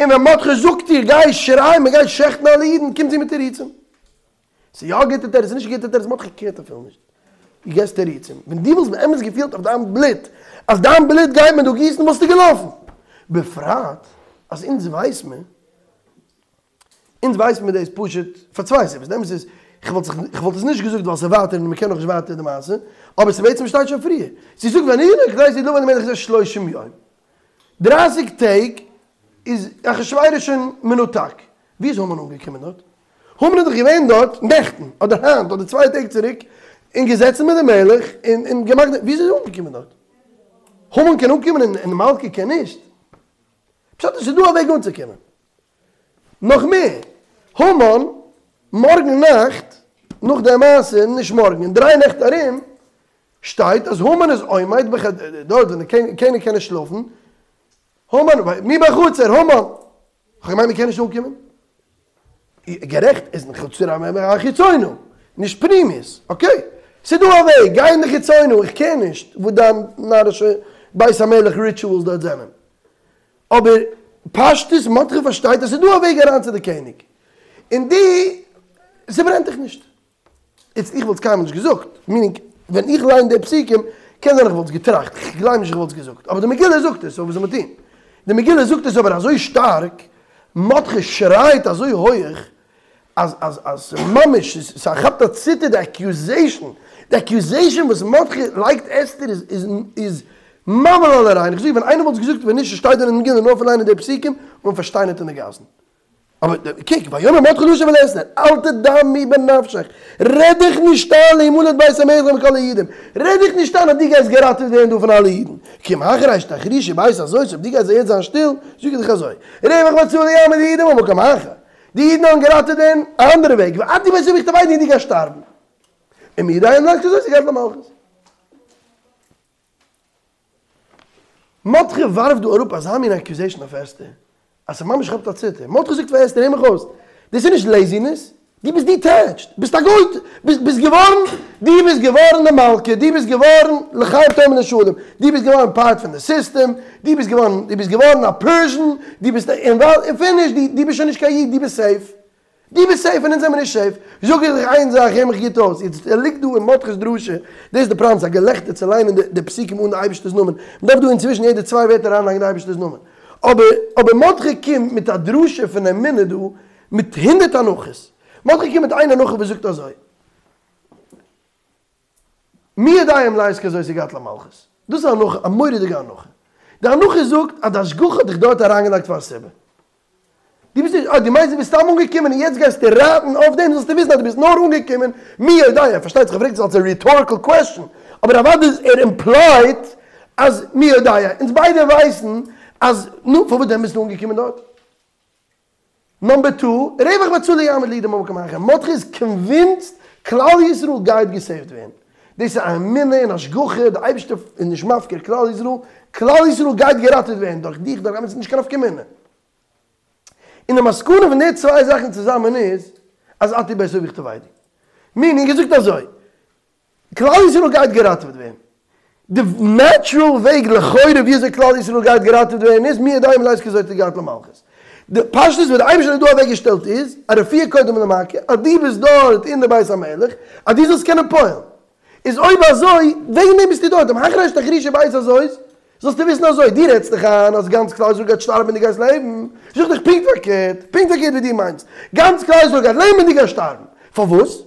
און ווען מרדכי זאגט איר גיי שריי מען גייט שעכטן אלע אידן קומט זי מיט תירוצים. ס'איז יא א גוטע תירוץ, ס'איז נישט א גוטע תירוץ, מרדכי קערט אפילו נישט. דו געסט תירוצים. ווען דו וואלסט באמת געפילט אויף דיין בלוט אז דיין בלוט גייט מען דא גיסן וואלסטו געלאפן. בפרט אז אונז ווייס מיר, אונז ווייס מיר דאס פשוט פאר צוויי סיבות, די אמת איז, איך וואלט זיך, איך וואלט עס נישט געזאגט ווייל ס'איז ווייטער און מ'קען נאכנישט ווייטער די מעשה, אבער ס'בעצם שטייט שוין פריער. זי זאגט ואני לא הקניתי לבוא אל המלך הזה שלושים יום. דרייסיג טעג איז אחשורוש שוין מנותק. ווי איז המן אנגעקומען דארט? המן איז דאך געווען דארט נעכטן, אדער היינט, אדער צוויי טעג צוריק, און געזעצן מיט די מלך, און און געמאכט די, ווי איז ער אנגעקומען דארט? המן קען אנקומען און און מלכה קען נישט? פשט איז ס'איז דא א וועג אנצוקומען. נאך מער, המן, מארגן נאכט, נאך די מעשה, נישט מארגן, אין דריי נעכט ארום, שטייט אז המן איז עומד בח דארט ווען די קעניג קען נישט שלאפן, המן, מי בחצר, המן! כ'האב געמיינט מ'קען נישט אנקומען. גערעכט איז אין חצר החיצונה, נישט פנימית, okay. ס'דא א וועג, גיי אין די חיצונה, איך קער נישט וואס דיין נארישע בית המלך rituals דארט זענען. אבער פשטות מרדכי פארשטייט אז ס'דא א וועג אריין צו די קעניג. און דו, ס'ברענט דיך נישט. איצט איך וואלט עס קיינמאל נישט געזאגט, meaning ווען איך ליין די פסוקים, קען זיין איך וואלט עס געטראכט, כ'גלייב נישט איך וואלט עס געזאגט, אבער די מגילה זאגט עס, so וואס זאל מען טון? די מגילה זאגט עס אבער אזוי שטארק, מרדכי שרייט אזוי הויעך, אז אז אז ממש ס'כאפט א ציטער די accusation, די accusation וואס מרדכי לייגט אסתר איז איז איז מבהיל על הרעיון, איך זאג ווען איינער וואלט עס געזאגט ווען נישט עס שטייט דא אין די מגילה נאר פון ליינען די פסוקים, וואלט מען פארשטיינערט אין די גאסן. אבער קוק, ויאמר מרדכי להשיב אל אסתר, אל תדמי בנפשך, רעד דיך נישט איין להמלט בית המלך מכל היהודים, רעד דיך נישט איין אז דו גייסט געראטעוועט ווערן דא פון אלע אידן, כי אם החרש תחרישי בעת הזאת, אויב דו גייסט יעצט זיין שטיל, זאג איך דיך אזוי, רווח והצלה יעמוד ליהודים ממקום אחר, די אידן וועלן געראטעוועט ווערן א אנדערע וועג, ואת ובית אביך תאבדו און דו גייסט שטארבן. ומי יודע אם לעת כזאת הגעת למלכות. מרדכי ווארפט דא אראפ אזא מין accusation אויף אסתר, אז ס'ממש כאפט א ציטער. מרדכי זאגט פאר אסתר, הער מיך אויס, דאס איז נישט laziness, דו ביסט detached, ביסט א גוי'טע, ביסט ביסט געווארן, דו ביסט געווארן די מלכה, דו ביסט געווארן לחיים תאמר לשלום, דו ביסט געווארן part פון די סיסטעם, דו ביסט געווארן, דו ביסט געווארן א Persian, דו ביסט און finish, דו ביסט שוין נישט קיין איד, דו ביסט safe. דו ביסט safe און אונז זעמיר נישט safe. זאג איך דיך איין זאך, הער מיך גוט אויס, יעצט ער ליגט דא אין מרדכי'ס דרשה, דאס איז די פראבלעם, ס'איז א געלעכטער צו ליינען די פסוקים אן די אייבערשטער'ס נאמען, מ'דארף דא אינצווישן יעדע צוויי ווערטער אריינלייגן די אייבערשטער'ס נאמען. אבער אבער מרדכי קומט מיט א דרשה פון אמונה דא מיט הונדערט הנחות. מרדכי קומט מיט איין הנחה וואס זאגט אזוי. מי יודע אם לעת כזאת הגעת למלכות. דאס איז א הנחה, א מורא'דיגע הנחה. די הנחה זאגט אז די השגחה האט דיך דארט אריינגעלייגט פאר א סיבה. דו ביסט נישט, אה, דו מיינסט דו ביסט סתם אנגעקומען און יעצט גייסטו רייטן אויף דעם, זאלסטו וויסן אז דו ביסט נאר אנגעקומען, מי יודע, פארשטייט זיך ער פרעגט עס אלס א rhetorical question, אבער אוודאי איז ער implied אז מי יודע, אונז ביידע ווייסן אז, נו, פארוואס דען ביסטו אנגעקומען דארט? number two, רווח והצלה יעמוד ליהודים ממקום אחר, מרדכי איז convinced כלל ישראל גייט גע save ט ווערן, דאס איז א אמונה אין השגחה, די אייבערשטער איז נישט מפקיר כלל ישראל, כלל ישראל גייט געראטעוועט ווערן דורך דיך, דורך עמיצן, נישט קיין נפקא מינה. און די מסקנא פון די צוויי זאכן צוזאמען איז, אז את ובית אביך תאבדו. meaning ער זאגט אזוי, כלל ישראל גייט געראטעוועט ווערן. די natural וועג לכאורה ווי אזוי כלל ישראל גייט געראטעוועט ווערן איז מי יודע אם לעת כזאת הגעת למלכות. די פשטות וואס די אייבערשטער האט דא אוועק געשטעלט איז, א רפואה קודם למכה, אז דו ביסט דארט אין די בית המלך, אז דו זאלסט קענען פועל'ן. איז אויב אזוי, וועגן דעם ביסטו דארט, אם החרש תחרישי בעת הזאת, זאלסטו וויסן אזוי, דו רעדסט דיך איין אז גאנץ כלל ישראל גייט שטארבן און דו גייסט לעבן, זאג דיך פונקט פארקערט, פונקט פארקערט ווי דו מיינסט, גאנץ כלל ישראל גייט לעבן און דו גייסט שטארבן. פארוואס?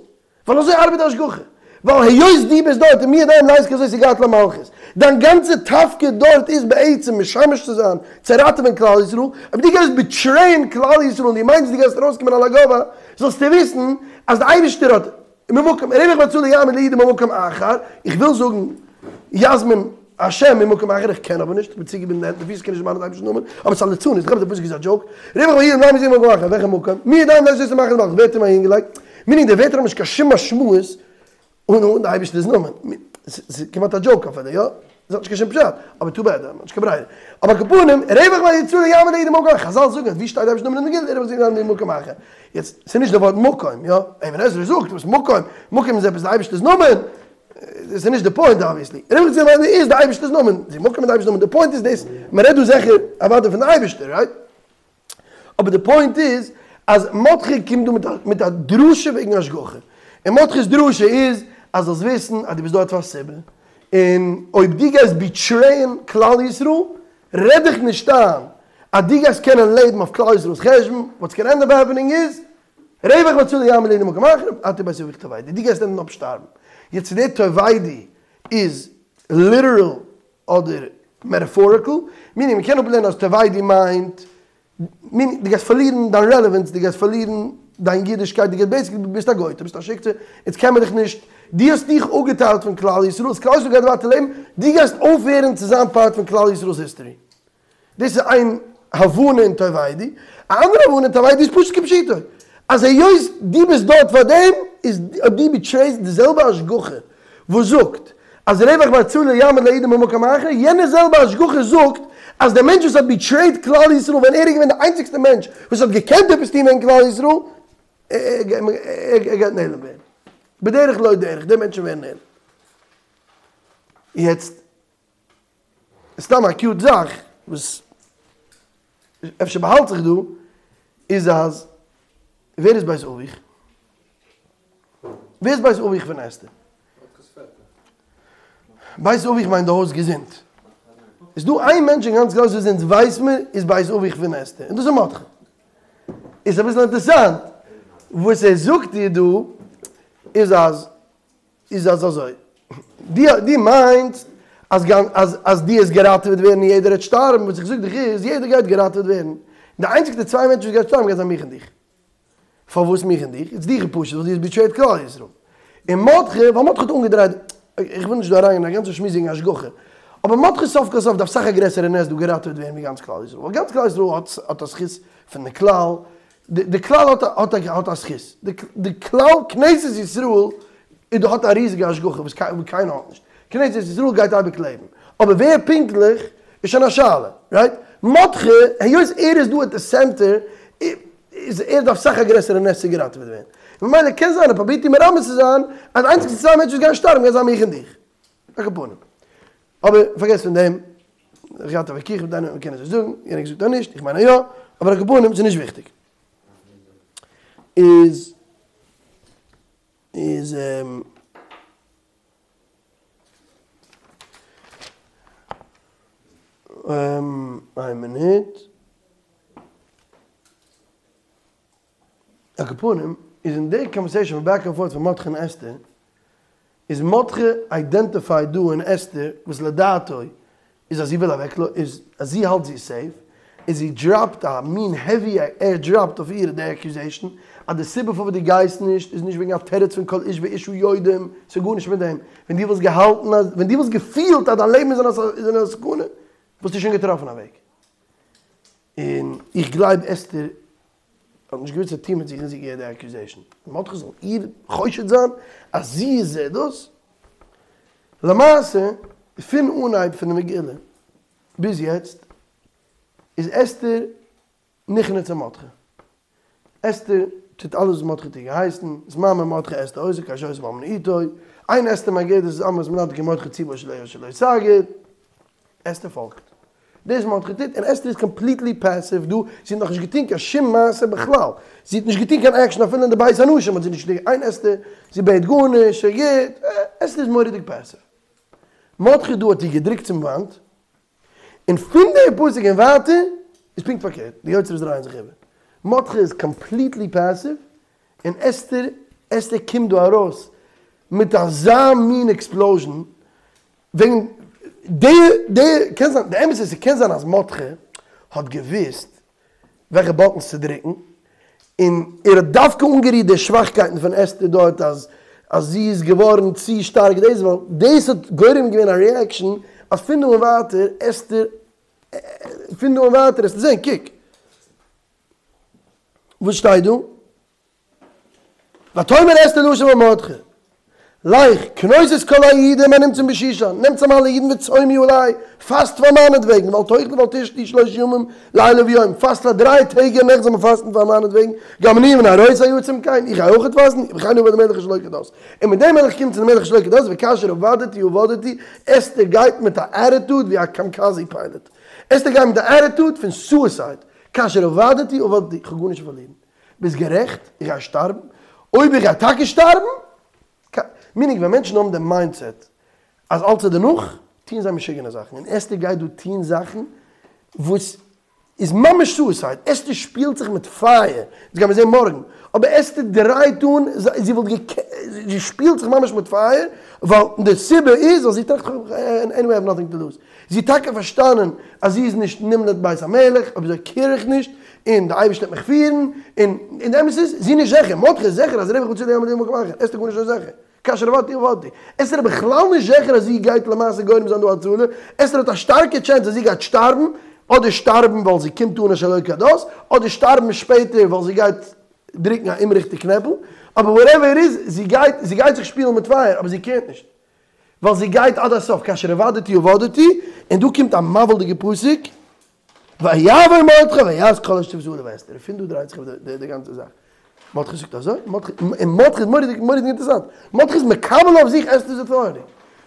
ווייל אזוי ארבעט די השגחה. ווייל היות דו ביסט דארט און מי יודע אם לעת כזאת הגעת למלכות, דיין גאנצע תפקיד דארט איז בעצם משמש צו זיין, צו ראטעווען כלל ישראל, אויב דו גייסט betray ען כלל ישראל און דו מיינסט דו גייסט ארויסקומען על הגובה, זאלסטו וויסן אז די אייבערשטער האט ממקום רווח והצלה יעמוד ליהודים ממקום אחר, איך וויל זאגן יזמין השם ממקום אחר, איך קען אבער נישט, איך בין צוגעבינדן די הענט און פיס, איך קען נישט דערמאנען די אייבערשטנ'ס נאמען, אבער ס'איז א ליצנות, איך האב די פסוק איז א joke, רווח והצלה יעמוד ליהודים ממקום אחר, וועלכע מקום? מי יודע אם לעת כזאת הגעת למלכות, ווער האט אים אהינגעלייגט? meaning די ווערטער האבן נישט קיין שום משמעות אן אן די אייבערשטער'ס נאמען, ס'איז כמעט א joke אפילו, יא? עס האט נישט קיין שום פשט, אבער too bad, מ'האט נישט קיין ברירה. אבער על כל פנים, רווח והצלה יעמוד ליהודים ממקום אחר, חזל זאגן אז ווי שטייט די אייבערשטער'ס נאמען אין די מגילה, רווח והצלה יעמוד ליהודים ממקום אחר. יעצט, ס'איז נישט די ווארט מקום, יא? אבן עזרא זאגט וואס מקום, מקום איז עפעס די אייבערשטער'ס נאמען, דאס איז נישט די point obviously. רווח והצלה יעמוד איז די אייבערשטער'ס נאמען, די מקום איז די אייבערשטער'ס נאמען, די point איז דאס, מ'רעדט דא זיכער אוודאי פון די אייבערשטער, right? אבער די point איז אז מרדכי קומט דא מיט א דרשה וועגן השגחה. און מרדכי'ס דרשה איז אז זאלסט וויסן אז דו ביסט דארט פאר א סיבה, און אויב דו גייסט ביטרעיען כלל ישראל, רעד דיך נישט איין אז דו גייסט קענען לעבן אויף כלל ישראל'ס חשבון, וואטס גאנא ענד אפ העפענינג איז, רווח והצלה יעמוד ליהודים ממקום אחר, את ובית אביך תאבדו, דו גייסט ענדן אפ שטארבן. יעצט צו דער תאבדו איז ליטערעל אדער מעטאפאריקעל, מינינג מ'קען אפלערנען אז תאבדו מיינט מינינג דו גייסט פארלירן דיין רעלעווענס, דו גייסט פארלירן דיין אידישקייט, דו גייסט בעיסיקלי דו ביסט א גוי'טע, ביסט א שיקסע, אונז קען מען דיך נישט, דו האסט דיך אפגעטיילט פון כלל ישראל, אז כלל ישראל גייט ווייטער לעבן, דו גייסט אויפהערן צו זיין פארט פון כלל ישראל'ס היסטארי. דאס איז איין הבנה אין תאבדו, א אנדערע הבנה אין תאבדו איז פשוט כפשוטו, אז היות דו ביסט דארט פאר דעם, איז אויב דו ביטרעיסט די זעלבע השגחה וואס זאגט אז רווח והצלה יעמוד ליהודים ממקום אחר, יענע זעלבע השגחה זאגט אז דער מענטש וואס האט ביטרעיד כלל ישראל ווען ער איז געווען די איינציגסטע מענטש וואס האט געקענט עפעס טון וועגן כלל ישראל, ער גייט נעלם ווערן. בדרך לא דרך, די מענטשן ווערן נעלם. יעצט, סתם א קיוט זאך וואס אפשר באהאלט זיך דא, איז אז ווער איז בית אביך? ווער איז בית אביך פון אסתר? בית אביך מיינט די הויז געזינד. איז דא איין מענטש אין גאנץ כלל ישראל וואס אונז ווייס מיר איז בית אביך פון אסתר, און דאס איז מרדכי. איז אביסל אינטערסאנט וואס ער זאגט איר דא איז אז איז אז אזוי דו דו מיינסט אז אז אז דו וועסט געראטעוועט ווערן און יעדער וועט שטארבן, וואס איך זאג דיך איז יעדער גייט געראטעוועט ווערן, די איינציגסטע צוויי מענטשן וואס גייט שטארבן גייט זיין מיך און דיך. פארוואס מיך און דיך? איצט דיך איז פשוט ווייל דו האסט ביטרעיד כלל ישראל. און מרדכי, ווייל מרדכי האט אנגעדרייט, איך וויל נישט דא אריינגיין אין א גאנצע שמועס וועגן השגחה, אבער מרדכי סוף כל סוף דארף סאך א גרעסערע נס דא געראטעוועט ווערן ווי גאנץ כלל ישראל, ווייל גאנץ כלל ישראל האט האט א זכות פון די כלל, די כלל האט האט האט א זכות, די כלל כנסת ישראל איז דא האט א ריזיגע השגחה וואס קיינער האט נישט, כנסת ישראל גייט אייביג לעבן, אבער ווער פונקטליך איז שוין א שאלה, רייט? מרדכי, היות ער איז דא עט די סענטער, איז ער דארף סאך א גרעסערע נס צו געראטעוועט ווערן. ממילא קען זיין ער פרובירט איר מרמז צו זיין אז די איינציגסטע צוויי מענטשן וואס גייען שטארבן גייען זיין מיך און דיך. על כל פנים. אבער פארגעס פון דעם. איך געהאט א וויכוח מיט איינעם מ'קען אזוי זאגן, יענער געזאגט אז נישט, איך מיין אז יא, אבער על כל פנים ס'איז נישט וויכטיג. איז איז. איין מינוט. על כל פנים, איז אין די קאנווערסעישאן פון בעק ענד פארט פון מרדכי און אסתר, איז מרדכי איידענטיפייד דא אין אסתר וואס לדעתו איז אז זי וויל אוועק איז אז זי האלט זי איז סעיף, און זי דראפט א מין העווי ער דראפט אויף איר די עקיוזעישן אז די סיבה פארוואס דו גייסט נישט איז נישט וועגן א תירוץ פון כל איש ואשה יודעים, ס'איז גארנישט מיט דעם, ווען דו וואלסט געהאלטן אז ווען דו וואלסט געפילט אז דיין לעבן איז אין א סכנה וואלסטו שוין געטראפן א וועג. און איך גלייב אסתר האט נישט געוואוסט צו טון מיט זיך און זי געהערט די עקיוזעישן. מרדכי זאל איר חושד זיין אז זי איז זה דאס? למעשה פון אנהייב פון די מגילה ביז יעצט איז אסתר נכנע צו מרדכי. אסתר טוט אלעס וואס מרדכי האט איר געהייסן, את מאמר מרדכי אסתר עושה כאשר עושה באמנה אתו, אין אסתר מגדת את עמו ואת מדינתו כי מרדכי צוה שלא שלא תגיד. אסתר פאלגט. דאס מרדכי טוט, און אסתר איז קאמפליטלי פעסיוו דא, זי האט נאכנישט געטון קיין שום מעשה בכלל, זי האט נישט געטון קיין עקשן אפילו אין די בית האנשים האט זי נישט געטון, אין אסתר, זי בעט גארנישט, ס'איז גוט, אסתר איז מורא'דיג פעסיוו. מרדכי דא האט איר געדרוקט צום וואנט, און פון די פסוק און ווייטער איז פונקט פארקערט, די יוצרות דרייען זיך איבער, מרדכי איז קאמפליטלי פעסיוו, און אסתר, אסתר קומט דא ארויס מיט אזא מין עקספלאוזשן, וועגן די די קען זיין די אמת איז ס'קען זיין אז מרדכי האט געוויסט וועלכע באטנס צו דרוקן און ער האט דווקא אנגערירט די שוואכקייטן פון אסתר דארט אז אז זי איז געווארן צו שטארק דאס ווייל דאס האט גורם געווען א ריעקשאן אז פון דא און ווייטער אסתר פון דא און ווייטער וועסטו זען קוק וואס שטייט דא. ותאמר אסתר להשיב אל מרדכי, לך, כנוס את כל היהודים הנמצאים בשושן, נעם צאם אלע אידן וצומו עלי, פאסט פאר מיינעטוועגן, ואל תאכלו ואל תשתו שלשה ימים לילה ויום, פאסט פאר דריי טעג און נעכט זאל מען פאסטן פאר מיינעטוועגן, גם אני ונערותי אצום כן, איך גיי אויכעט פאסטן, ובכן אבוא אל המלך שלא כדת. און מיט דעם וועל איך קומען צו דעם מלך שלא כדת, וכאשר אבדתי אבדתי, אסתר גייט מיט א עטיטוד ווי א קאמיקאזי פיילעט. אסתר גייט מיט א עטיטוד פון סועסייד, כאשר אבדתי אבדתי, איך האב גארנישט צו פארלירן. ביסט גערעכט, איך גיי שטארבן, אויב איך גיי טאקע שטארבן. מינינג ווען מענטשן האבן די מיינדסעט אז אלץ איז דערנאך, טוען זיי משוגענע זאכן, און אסתר גייט דא טוהן זאכן וואס איז ממש סועסייד, אסתר שפילט זיך מיט פייער, דאס גיימיר זעהן מארגן, אבער אסתר דרייט אן, זי וואלט געקענט, זי שפילט זיך ממש מיט פייער, ווייל די סיבה איז אז זי טראכט עניוועי איי האוו נאטינג טו לוז, זי האט טאקע פארשטאנען אז זי איז נישט נמלט בית המלך, אויב אזוי קעיר איך נישט, און די אייבערשטער וועט מיך פירן, און די אמת איז, זי איז נישט זיכער, מרדכי איז זיכער אז רווח והצלה יעמוד במקום אחר, אסתר גארנישט אזוי זיכער. כאשר אבדתי אבדתי. אסתר איז בכלל נישט זיכער אז זי גייט למעשה גורם זיין דא הצלה, אסתר האט א שטארקע chance אז זי גייט שטארבן, אדער שטארבן ווייל זי קומט אן שלא כדת, אדער שטארבן שפעטער ווייל זי גייט דרוקן א אומריכטיג קנעפל, אבער whatever it is, זי גייט, זי גייט זיך שפילן מיט פייער, אבער זי קערט נישט. ווייל זי גייט עד הסוף, כאשר אבדתי אבדתי, און דא קומט א מבהיל'דיגע פסוק, ויעבור מרדכי ויעש כל אשר צותה עליו אסתר, פון דא דרייט זיך איבער די גאנצע זאך. מרדכי זאגט אזוי, און מרדכי איז מורא'דיג מורא'דיג אינטערעסאנט, מרדכי איז מקבל אויף זיך אסתר'ס authority.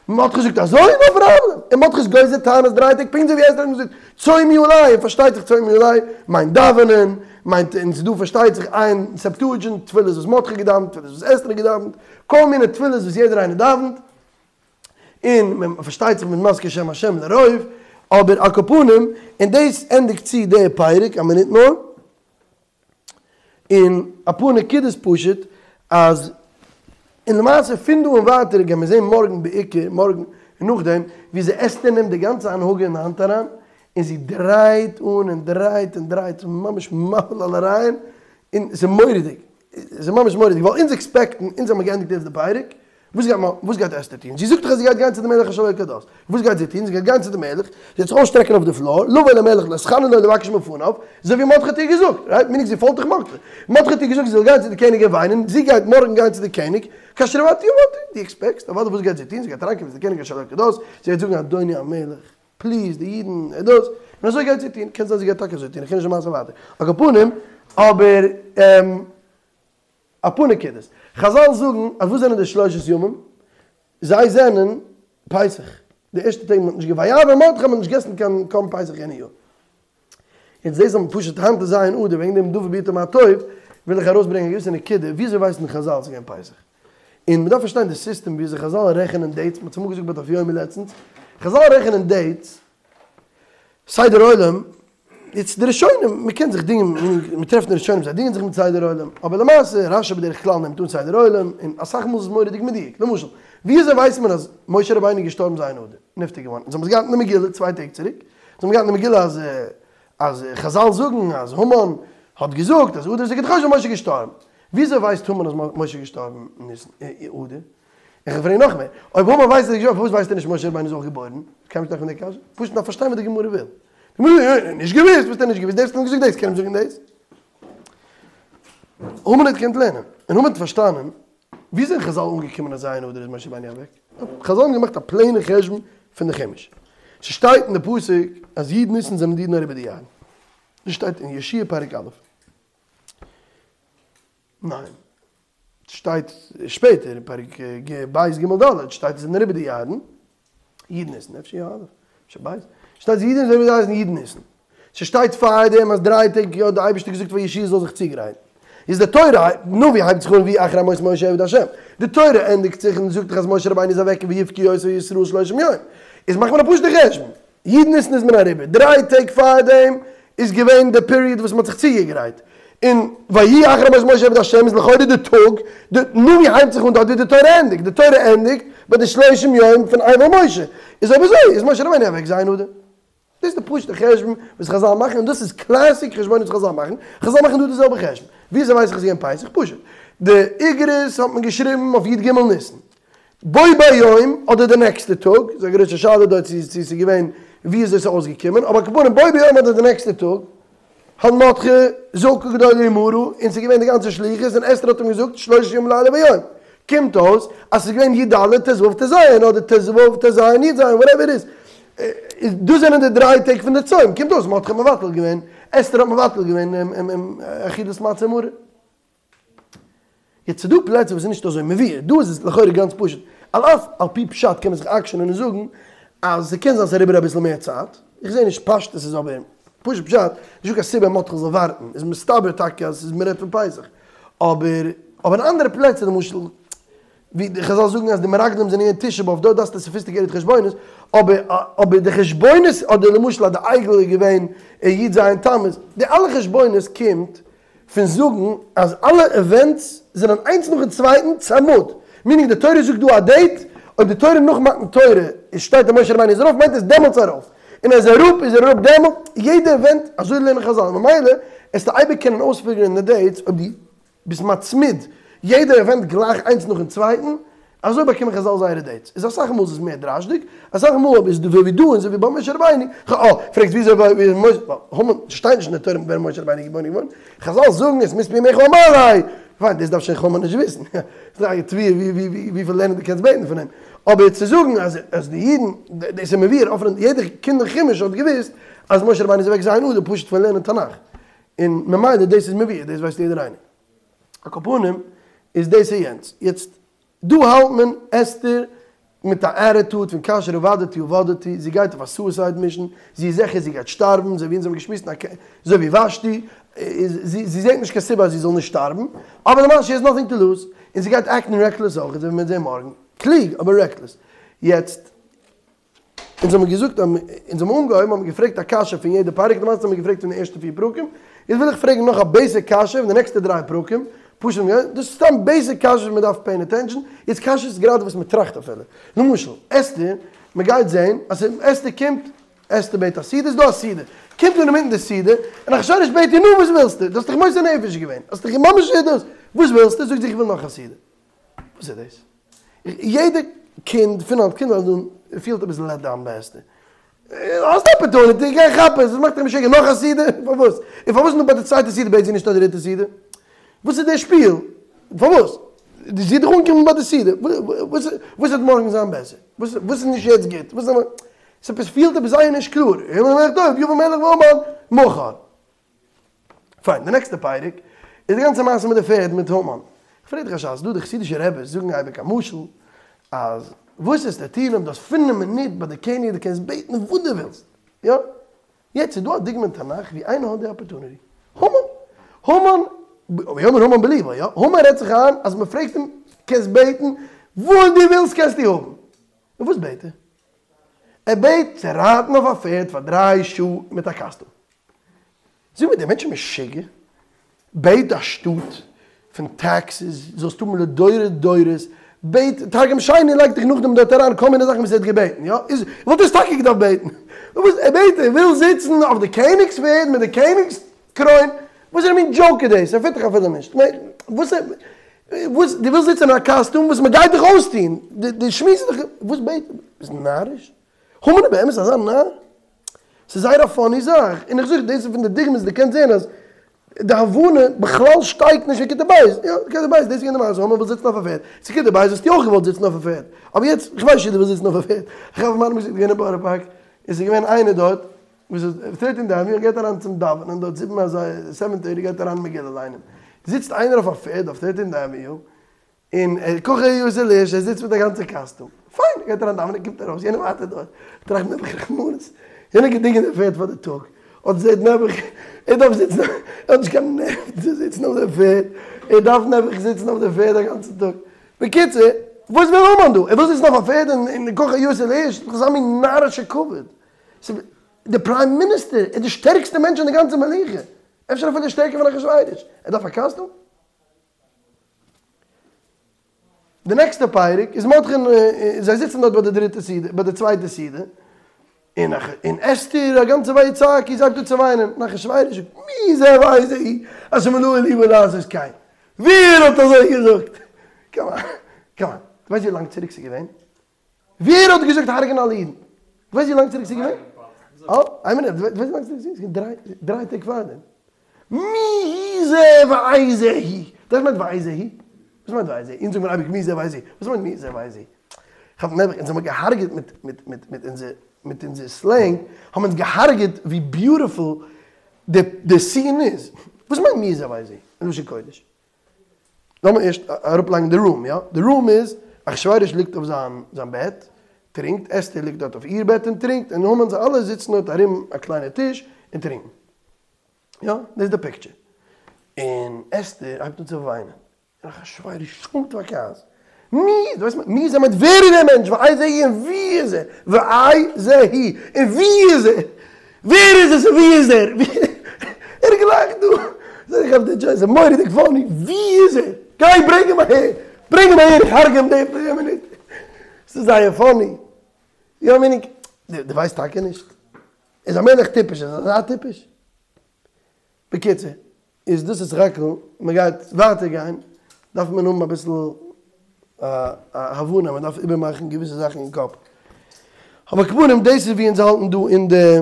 מרדכי זאגט אזוי, no problem. און מרדכי איז גוזר תענית דריי טעג פונקט אזוי ווי אסתר האט געזאגט, צומי עלי, און פארשטייט זיך צומי עלי מיינט דאווענען, מיינט, און ס'איז דא פארשטייט זיך איין Septuagint, תפילות וואס מרדכי האט געדאווענט, תפילות וואס אסתר האט געדאווענט, כל מיני תפילות וואס יעדער איינער דאווענט. און מען פארשטייט זיך מיט מזכיר שם השם לרוב, אבער על כל פנים, און דאס ענדיגט צו די פרק, א מינוט נאר, און אפאר נקודות פשוט, אז און למעשה פון דא און ווייטער גייען מיר זען מארגן בעיקר, מארגן און נאכדעם, וויאזוי אסתר נעמט די גאנצע הנהגה אין די האנט אריין, און זי דרייט אן און דרייט און דרייט, ממש מבהיל על הרעיון, און ס'איז מורא'דיג, ס'איז ממש מורא'דיג, ווייל אונז עקספעקטן, אונז האבן געענדיגט יעצט די פרק, וואס גייט וואס גייט אסתר טון? זי זאגט דאך אז זי גייט גיין צו די מלך שלא כדת. וואס גייט זי טון? זי גייט גיין צו די מלך, זי וועט זיך אויסשטרעקן אויף די floor, לבוא אל המלך להתחנן לו לבקש מלפניו, אזוי ווי מרדכי האט איר געזאגט, right? מיינט זי פאלגט דאך מרדכי. מרדכי האט איר געזאגט זי זאל גיין צו די קעניג און וויינען, זי גייט מארגן גיין צו די קעניג, כאשר אבדתי אבדתי, דו עקספעקסט? אוודאי וואס גייט זי טון? זי גייט אריינקומען צו די קעניג שלא כדת, זי גייט זאגן אדוני המלך, please די אידן, דאס, און אזוי גייט זי טון, קען זיין זי גייט טאקע אזוי טון, איך קען נישט די מעשה ווייטער, על כל פנים, אבער. אפאר נקודות. חזל זאגן אז וואס זענען די שלושת ימים? זיי זענען פסח. די ערשטע טעג מען האט נישט גע ויעבור מרדכי מען האט נישט געגעסן קיין קרבן פסח יענע יאר. יעצט דאס האבן פשוט היינט איז ז' אדר וועגן דעם דבר בעתו מה טוב וויל איך ארויסברענגען א געוויסע נקודה וויאזוי ווייסן חזל ס'איז געווען פסח. און מען דארף פארשטיין די סיסטעם וויאזוי חזל רעכענען dates, מען האט אמאל געזאגט ביי דף יומי לעצטנס, חזל רעכענען dates סדר עולם יעצט די ראשונים, מען קען זיך דינגען, מען טרעפט אין ראשונים זיי דינגען זיך מיט סדר עולם, אבער למעשה רשי בדרך כלל נעמט אן סדר עולם, און אסאך מאל איז עס מורא'דיג מדויק, למשל, ווי אזוי ווייסט מען אז משה רבינו איז געשטארבן ז' אדר, נפטר געווארן, אונז האבן עס געהאט אין די מגילה צוויי טעג צוריק, אונז האבן געהאט אין די מגילה אז אז חזל זאגן אז המן האט געזאגט אז אדר איז געטוישט ווען משה איז געשטארבן, ווי אזוי ווייסט המן אז משה איז געשטארבן ניסן אדר? איך פרעג נאך מער, אויב המן ווייסט אז ער איז געשטארבן פארוואס ווייסט ער נישט משה רבינו איז אויך געבוירן? קען מען נישט טרעפן די קשיא? פשוט דארף פארשטיין וואס די גמרא וויל. די גמרא וויל, נישט געוואוסט, וואס האט ער נישט געוואוסט, דער וואס האט אים געזאגט דאס קען אים זאגן דאס. המן האט געקענט לערנען, און המן האט פארשטאנען, ווי זענען חזל אנגעקומען אז ז' אדר איז משה רבינו אוועק? חזל האבן געמאכט א פלעינע חשבון פון די חומש. ס'שטייט אין די פסוק אז י' ניסן זענען די אידן אריבער די ירדן. דאס שטייט אין יהושע פרק א'. ניין. שטייט שפעטער אין פרק ב' ג' ד' שטייט זענען אריבער די ירדן, י' ניסן, אפשר יא א', אפשר ב', שטייט אז אידן זענען אריבער די ירדן י' ניסן, ס'שטייט פארדעם אז דריי טעג האט די אייבערשטער געזאגט פאר יהושע זאל זיך צוגרייטן, איז די תורה, נביא הייבט זיך אן ויהי אחרי מות משה עבד השם, די תורה ענדיגט זיך און זאגט דאך אז משה רבינו איז אוועק ויבכו אותו ישראל שלושים יום, איז מאכט מען א פשוט'ע חשבון, י' ניסן איז מען אריבער, דריי טעג פארדעם איז געווען די period וואס מען האט זיך צוגעגרייט, און ויהי אחרי מות משה עבד השם איז לכאורה די טאג, די נביא הייבט זיך אן דארט ווי די תורה ענדיגט, די תורה ענדיגט ביי די שלושים יום פון אבל משה, איז אויב אזוי איז משה רבינו אוועק ז' אדר. דאס איז די פשוט'ע חשבון וואס חזל מאכן, און דאס איז classic חשבונות וואס חזל מאכן, חזל מאכן דא די זעלבע חשבון. וויאזוי ווייס איך אז ס'איז געווען פסח? פשוט, די איגרות האט מען געשריבן אויף י"ג ניסן, בו ביום אדער די נעקסטע טאג, ס'איז א גרויסע שאלה דא צו ס'איז געווען ווי אזוי ס'איז אויסגעקומען, אבער על כל פנים בו ביום אדער די נעקסטע טאג, האט מרדכי זעקה גדולה ומרה, און ס'איז געווען די גאנצע שליחות, און אסתר האט אים געזאגט שלושה ימים לילה ויום. קומט אויס אז ס'איז געווען י"ד ט"ו ט"ז, אדער ט"ו ט"ז י"ז, whatever it is. דאס זענען די דריי טעג פון די צום, קומט אויס מרדכי האט מבטל געווען, אסתר האט מבטל געווען אכילת מצה ומרור. יעצט ס'דא פלעצער וואס איז נישט אזוי מבואר, דא איז עס לכאורה גאנץ פשוט, על אף על פי פשט קען מען זיך עקשנ'ען און זאגן אז ס'קען זיין ס'אריבער אביסל מער צייט, איך זעה נישט פשטות איז אבער פשוט פשט, נישטא קיין סיבה מרדכי זאל ווארטן, איז מסתבר טאקע אז ס'איז מ'רעדט פון פסח, אבער אבער אין אנדערע פלעצער למשל. ווי די חזל זאגן אז די מרגלים זענען געווען תשעה באב, דארט דארפסטו סאפיסטיקעיטעד חשבונות, אבער אבער די חשבונות אדער למשל אז די עגל איז געווען י ז תמוז, די אלע חשבונות קומט פון זאגן אז אלע עווענטס זענען איינס נאכן צווייטן צמוד, מינינג די תורה זאגט דא א דעיט, אויב די תורה נאך מתן תורה איז שטייט אז משה רבינו איז ארויף מיינט עס דעמאלטס ארויף, און אז ער איז אראפ איז ער אראפ דעמאלט, יעדע עווענט, אזוי לערנען חזל, ממילא עסטו אייביג קענען אויספיגערן די דעיטס אויב דו ביסט מצמיד יעדע עווענט גלייך איינס נאכן צווייטן, אזוי באקומען חזל זייערע דעיטס, איז אסאך מאל איז עס מער דרש'דיג, אסאך מאל אבער איז אזוי ווי דא און אזוי ווי ביי משה רבינו, אה, פרעגסט וויאזוי ווי איז משה, ווייל המן, ס'שטייט נישט אין די תורה ווען משה רבינו איז געבוירן געווארן, חזל זאגן את מספר ימיך אמלא, פיין דאס דארף שוין המן נישט וויסן, ס'איז א תביעה וויפיל לערנען דו קענסט בעטן פון אים, אבער צו זאגן אז אז די אידן, דאס איז מבואר אפן, יעדער קינד אין חומש האט געוואוסט אז משה רבינו איז אוועק ז' אדר פשוט פון לערנען תנך. און ממילא דאס איז מבואר, דאס ווייסט יעדער איינער. על כל פנים איז דאס איז יענץ. יעצט דא האלט מען אסתר מיט א עטיטוד פון כאשר אבדתי אבדתי, זי גייט אויף א סועסייד מישן, זי איז זיכער זי גייט שטארבן, אזוי ווי אונז האבן געשמועסט אזוי ווי ושתי, זי זעט נישט קיין סיבה אז זי זאל נישט שטארבן, אבער למעשה שי העז נאטינג טו לוז, און זי גייט עקטן רעקלעס אויך, אזוי ווי מ'וועט זען מארגן, קלוג אבער רעקלעס. יעצט. אונז האבן געזאגט אז אונז האבן אנגעהויבן האבן מיר געפרעגט א קשיא פון יעדע פרק, למעשה האבן מיר געפרעגט פון די ערשטע פיר פרקים, יעצט וויל איך פרעגן נאך א בעיסיק קשיא פון די נעקסטע דריי פרקים, פשוט דאס איז סתם בעיסיק קשיות וואס מען דארף פעי'ן אטענשאן, יעצט קשיות איז גראדע וואס מען טראכט אפילו, למשל אסתר, מען גייט זען אז אסתר קומט, אסתר בעט א סעודה, איז דא א סעודה, קומט אן אינמיטן די סעודה, און אחשורוש בעט איר נו וואס ווילסטו, דו האסט דיך מוסר נפש געווען, האסט דיך ממש דאס, וואס ווילסטו, זאגט זי איך וויל נאך א סעודה. וואס איז דאס? יעדע קינד פון אלס קינד אן פילט אביסל לעט דאון ביי אסתר. האסט אפערטוניטי, גיי כאפ עס, וואס מאכט דיך משוגע, נאך א סעודה? פארוואס? און פארוואס נאר ביי די צווייטע סעודה בעט זי נישט א דריטע סעודה? וואס איז די שפיל? פארוואס? זי האט דאך אנגעקומען ביי די סעודה, וואס וועט מארגן זיין בעסער? וואס איז נישט יעצט גוט? ס'עפעס פילט עפעס זייער נישט קלאר, יבא המלך והמן מחר. פיין, די נעקסטע פרק איז די גאנצע מעשה מיט די פערד מיט המן. איך פרעג דיך א שאלה, ס'דא די חסידישע רעבעס זאגן אייביג א משל אז וואס וועסטו טון אויב דו האסט פינף מינוט ביי די קעניג דו קענסט בעטן וואס דו ווילסט, יא? יעצט איז דא א דוגמא אין תנך ווי איינער האט די אפערטוניטי, המן! המן, ויאמר המן בלבו, יא? המן רעדט זיך איין אז מ'פרעגט אים קענסט בעטן וואס דו ווילסט קענסטו האבן, און וואס בעט ער? ער בעט צו רייטן אויף א פערד פאר דריי שעה מיט א קאסטום. זאג מיר, דער מענטש איז משוגע? בעט א שטאט פון טעקסעס זאלסט האבן לדורי דורות, בעט תרגום שני לייגט דיך נאכדעם דארט אריין כל מיני זאכן וואס ער האט געבעטן, יא? איז וואלט ער עס טאקע געדארפט בעטן. וואס ער בעט ער וויל זיצן אויף די קעניג'ס פערד מיט די קעניג'ס קרוין, וואסערע מין דזשאוק איז דאס? ער פיט דיך אפילו נישט. וואס וואס דו ווילסט זיצן אין א קאסטום וואס מען גייט דיך אויסטוהן, די שמועס איז דאך וואס בעט ביסט נאריש? המן איז באמת אזא נאר? ס'איז זייער א פאני זאך, און איך זאג דאס איז פון די דוגמאות דו קענסט זען אז די הבנה בכלל שטייגט נישט אין כיתה ב', יא, כיתה ב', דאס איז געווען די מעשה, המן וויל זיצן אויף א פערד, צו כיתה ב' האסטו אויך געוואלט זיצן אויף א פערד, אבער יעצט, איך ווייס נישט צו דו ווילסט זיצן אויף א פערד, איך האב מיין געווען אין בארא פארק, און ס'איז געווען איינער דארט, וואס איז טערטינט עוועניו, גייט אריין צום דאווענען דארט זיבן אזייגער, סעווען טערטי גייט אריין מגילה ליינען, זיצט איינער אויף א פערד אויף טערטינט עוועניו, און ער ככה יעשה לאיש, ער זיצט מיט א גאנצע קאסטום. פיין, ער גייט אריין דאווענען, קומט ארויס, יענער ווארטעט דארט. טראכט נעבעך רחמנות, יענער האט געדינגען די פערד פאר די טאג, אט זעט נעבעך, ער דארף זיצן, ער האט נישט קיין נערוון צו זיצן אויף די פערד, ער דארף נעבעך זיצן אויף די פערד א גאנצן טאג. בקיצור, וואס וויל המן דא? ער וויל זיצן אויף א פערד און ככה יעשה לאיש? דאס איז אזא מין נארישע כבוד. די פריים מיניסטער איז די שטערקסטע מענטש אין די גאנצע מלוכה, אפשר אפילו שטערקער פון אחשורוש, ער דארף א קאסטום? די נעקסטע פרק איז מרדכי און זיי זיצן דארט ביי די דריטע סעודה, ביי די צווייטע סעודה, און און אסתר א גאנצע ויצעקו זי הייבט אן צו וויינען, און אחשורוש זאגט מי זה ואיזה הוא אשר מלאו לבו לעשות כן, ווער האט אזוי געזאגט? קאם אן, קאם אן, דו ווייסט ווי לאנג צוריק ס'איז געווען? ווער האט געזאגט הרג'ן אלע אידן? דו ווייסט ווי לאנג צוריק ס'איז געווען? אה, איין מינוט, דו ווייסט ווי לאנג צוריק ס'איז געווען? ס'איז געווען דריי טעג פארדעם. מי זה ואיזה הוא? דאס מיינט ואיזה הוא? וואס מיינט ואיזה הוא? אונז זאגן מיר אייביג מי זה ואיזה הוא. וואס מיינט מי זה ואיזה הוא? כ'האב נעבעך, אונז האבן געהארגעט מיט מיט מיט מיט אונזער מיט אונזער סלענג, האבן אונז געהארגעט ווי ביוטיפול די די סין איז. וואס מיינט מי זה ואיזה הוא? אין לשון קודש. לאמיר ערשט אראפלייגן די רום, יא? די רום איז, אחשורוש ליגט אויף זיין זיין בעט, טרינקט, אסתר ליגט דארט אויף איר בעט און טרינקט, און המן זיי אלע זיצן דארט ארום א קליינע טיש און טרינקן. יא, דאס איז די פיקטשער. און אסתר הייבט אן צו וויינען, און אחשורוש שוימט פאר כעס. מי, דו ווייסט מי זה מיינט ווער איז דער מענטש, ואיזה הוא און ווי איז ער, ואיזה הוא און ווי איז ער, ווער איז עס און ווי איז ער, ער האט געלאכט דא, זאג איך אויף די דזשאוק, ס'איז מורא'דיג פאני, ווי איז ער, גיי ברענג אים אהער, ברענג אים אהער איך הרג'ע אים די מינוט, ס'איז זייער פאני, יא מיינינג, דו ווייסט טאקע נישט? איז המלך טיפש, איז אזא טיפש? בקיצור, איז דאס איז סך הכל, מען גייט ווייטער גיין, דארף מען האבן אביסל א הבנה, מען דארף איבערמאכן געוויסע זאכן אין קאפ. אבער על כל פנים דאס איז ווי אונז האלטן דא אין די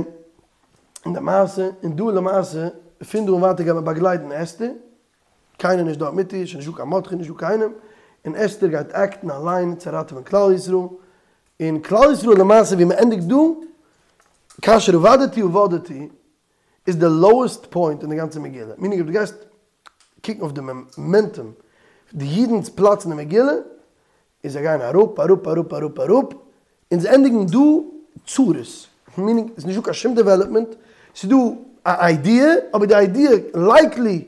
אין די מעשה, און דא למעשה, פון דא און ווייטער גייט מען באגלייטן אסתר, קיינער נישט דארט מיט איר, שוין נישטא קיין מרדכי, נישטא קיינעם, און אסתר גייט עקטן אליין צו ראטעווען כלל ישראל, און כלל ישראל למעשה ווי מען ענדיגט דא, כאשר אבדתי אבדתי, איז די לאועסט פוינט אין די גאנצע מגילה, מינינג אויב דו גייסט קוקן אויף די מאמענטום, די אידנ'ס פלאץ אין די מגילה, איז זיי גייען אראפ אראפ אראפ אראפ אראפ, און זיי ענדיגן דא צרות, מינינג ס'איז נישטא קיין שום דעוועלאפמענט, ס'איז דא א איידיע, אבער די איידיע לייקלי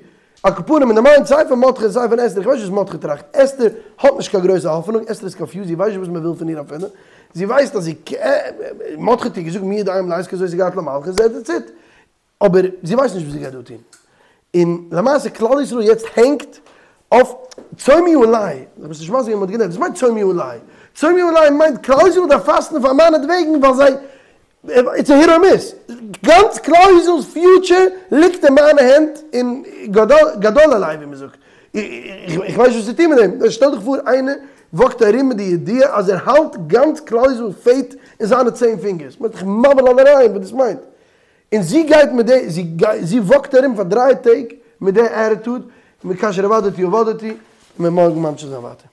על כל פנים אין די מיינד סיי פון מרדכי און סיי פון אסתר, איך ווייס נישט וואס מרדכי טראכט, אסתר האט נישט קיין גרויסע האפענונג, אסתר איז קאנפיוזד, זי ווייסט נישט וואס מען וויל פון איר אפילו, זי ווייסט אז זי מרדכי האט איר געזאגט מי יודע אם לעת כזאת הגעת למלכות, דעטס איט, אבער זי ווייסט נישט וואס זי גייט דא טון, און למעשה כלל ישראל יעצט הענגט אויף צומי עלי, דו ביסט נישט מסביר ווי מען האט געלערנט, וואס מיינט צומי עלי? צומי עלי מיינט כלל ישראל דארף פאסטן פאר מיינעטוועגן ווייל זיי איטס א היט אר מיס, גאנץ כלל ישראל'ס פיוטשער ליגט אין מיינע הענט און גדול עלי ווי מ'זאגט, איך ווייס נישט וואס צו טון מיט דעם, שטעל דיך פאר איינער וואקט ארום מיט די ידיעה אז ער האלט גאנץ כלל ישראל'ס פעיט אין זיינע צען פינגערס, מ'איז דאך מבהיל על הרעיון וואס דאס מיינט, און זי גייט מיט די, זי וואקט ארום פאר דריי טעג מיט די עטיטוד, כאשר אבדתי אבדתי, און מ'וועט מארגן ממשיך זיין ווייטער.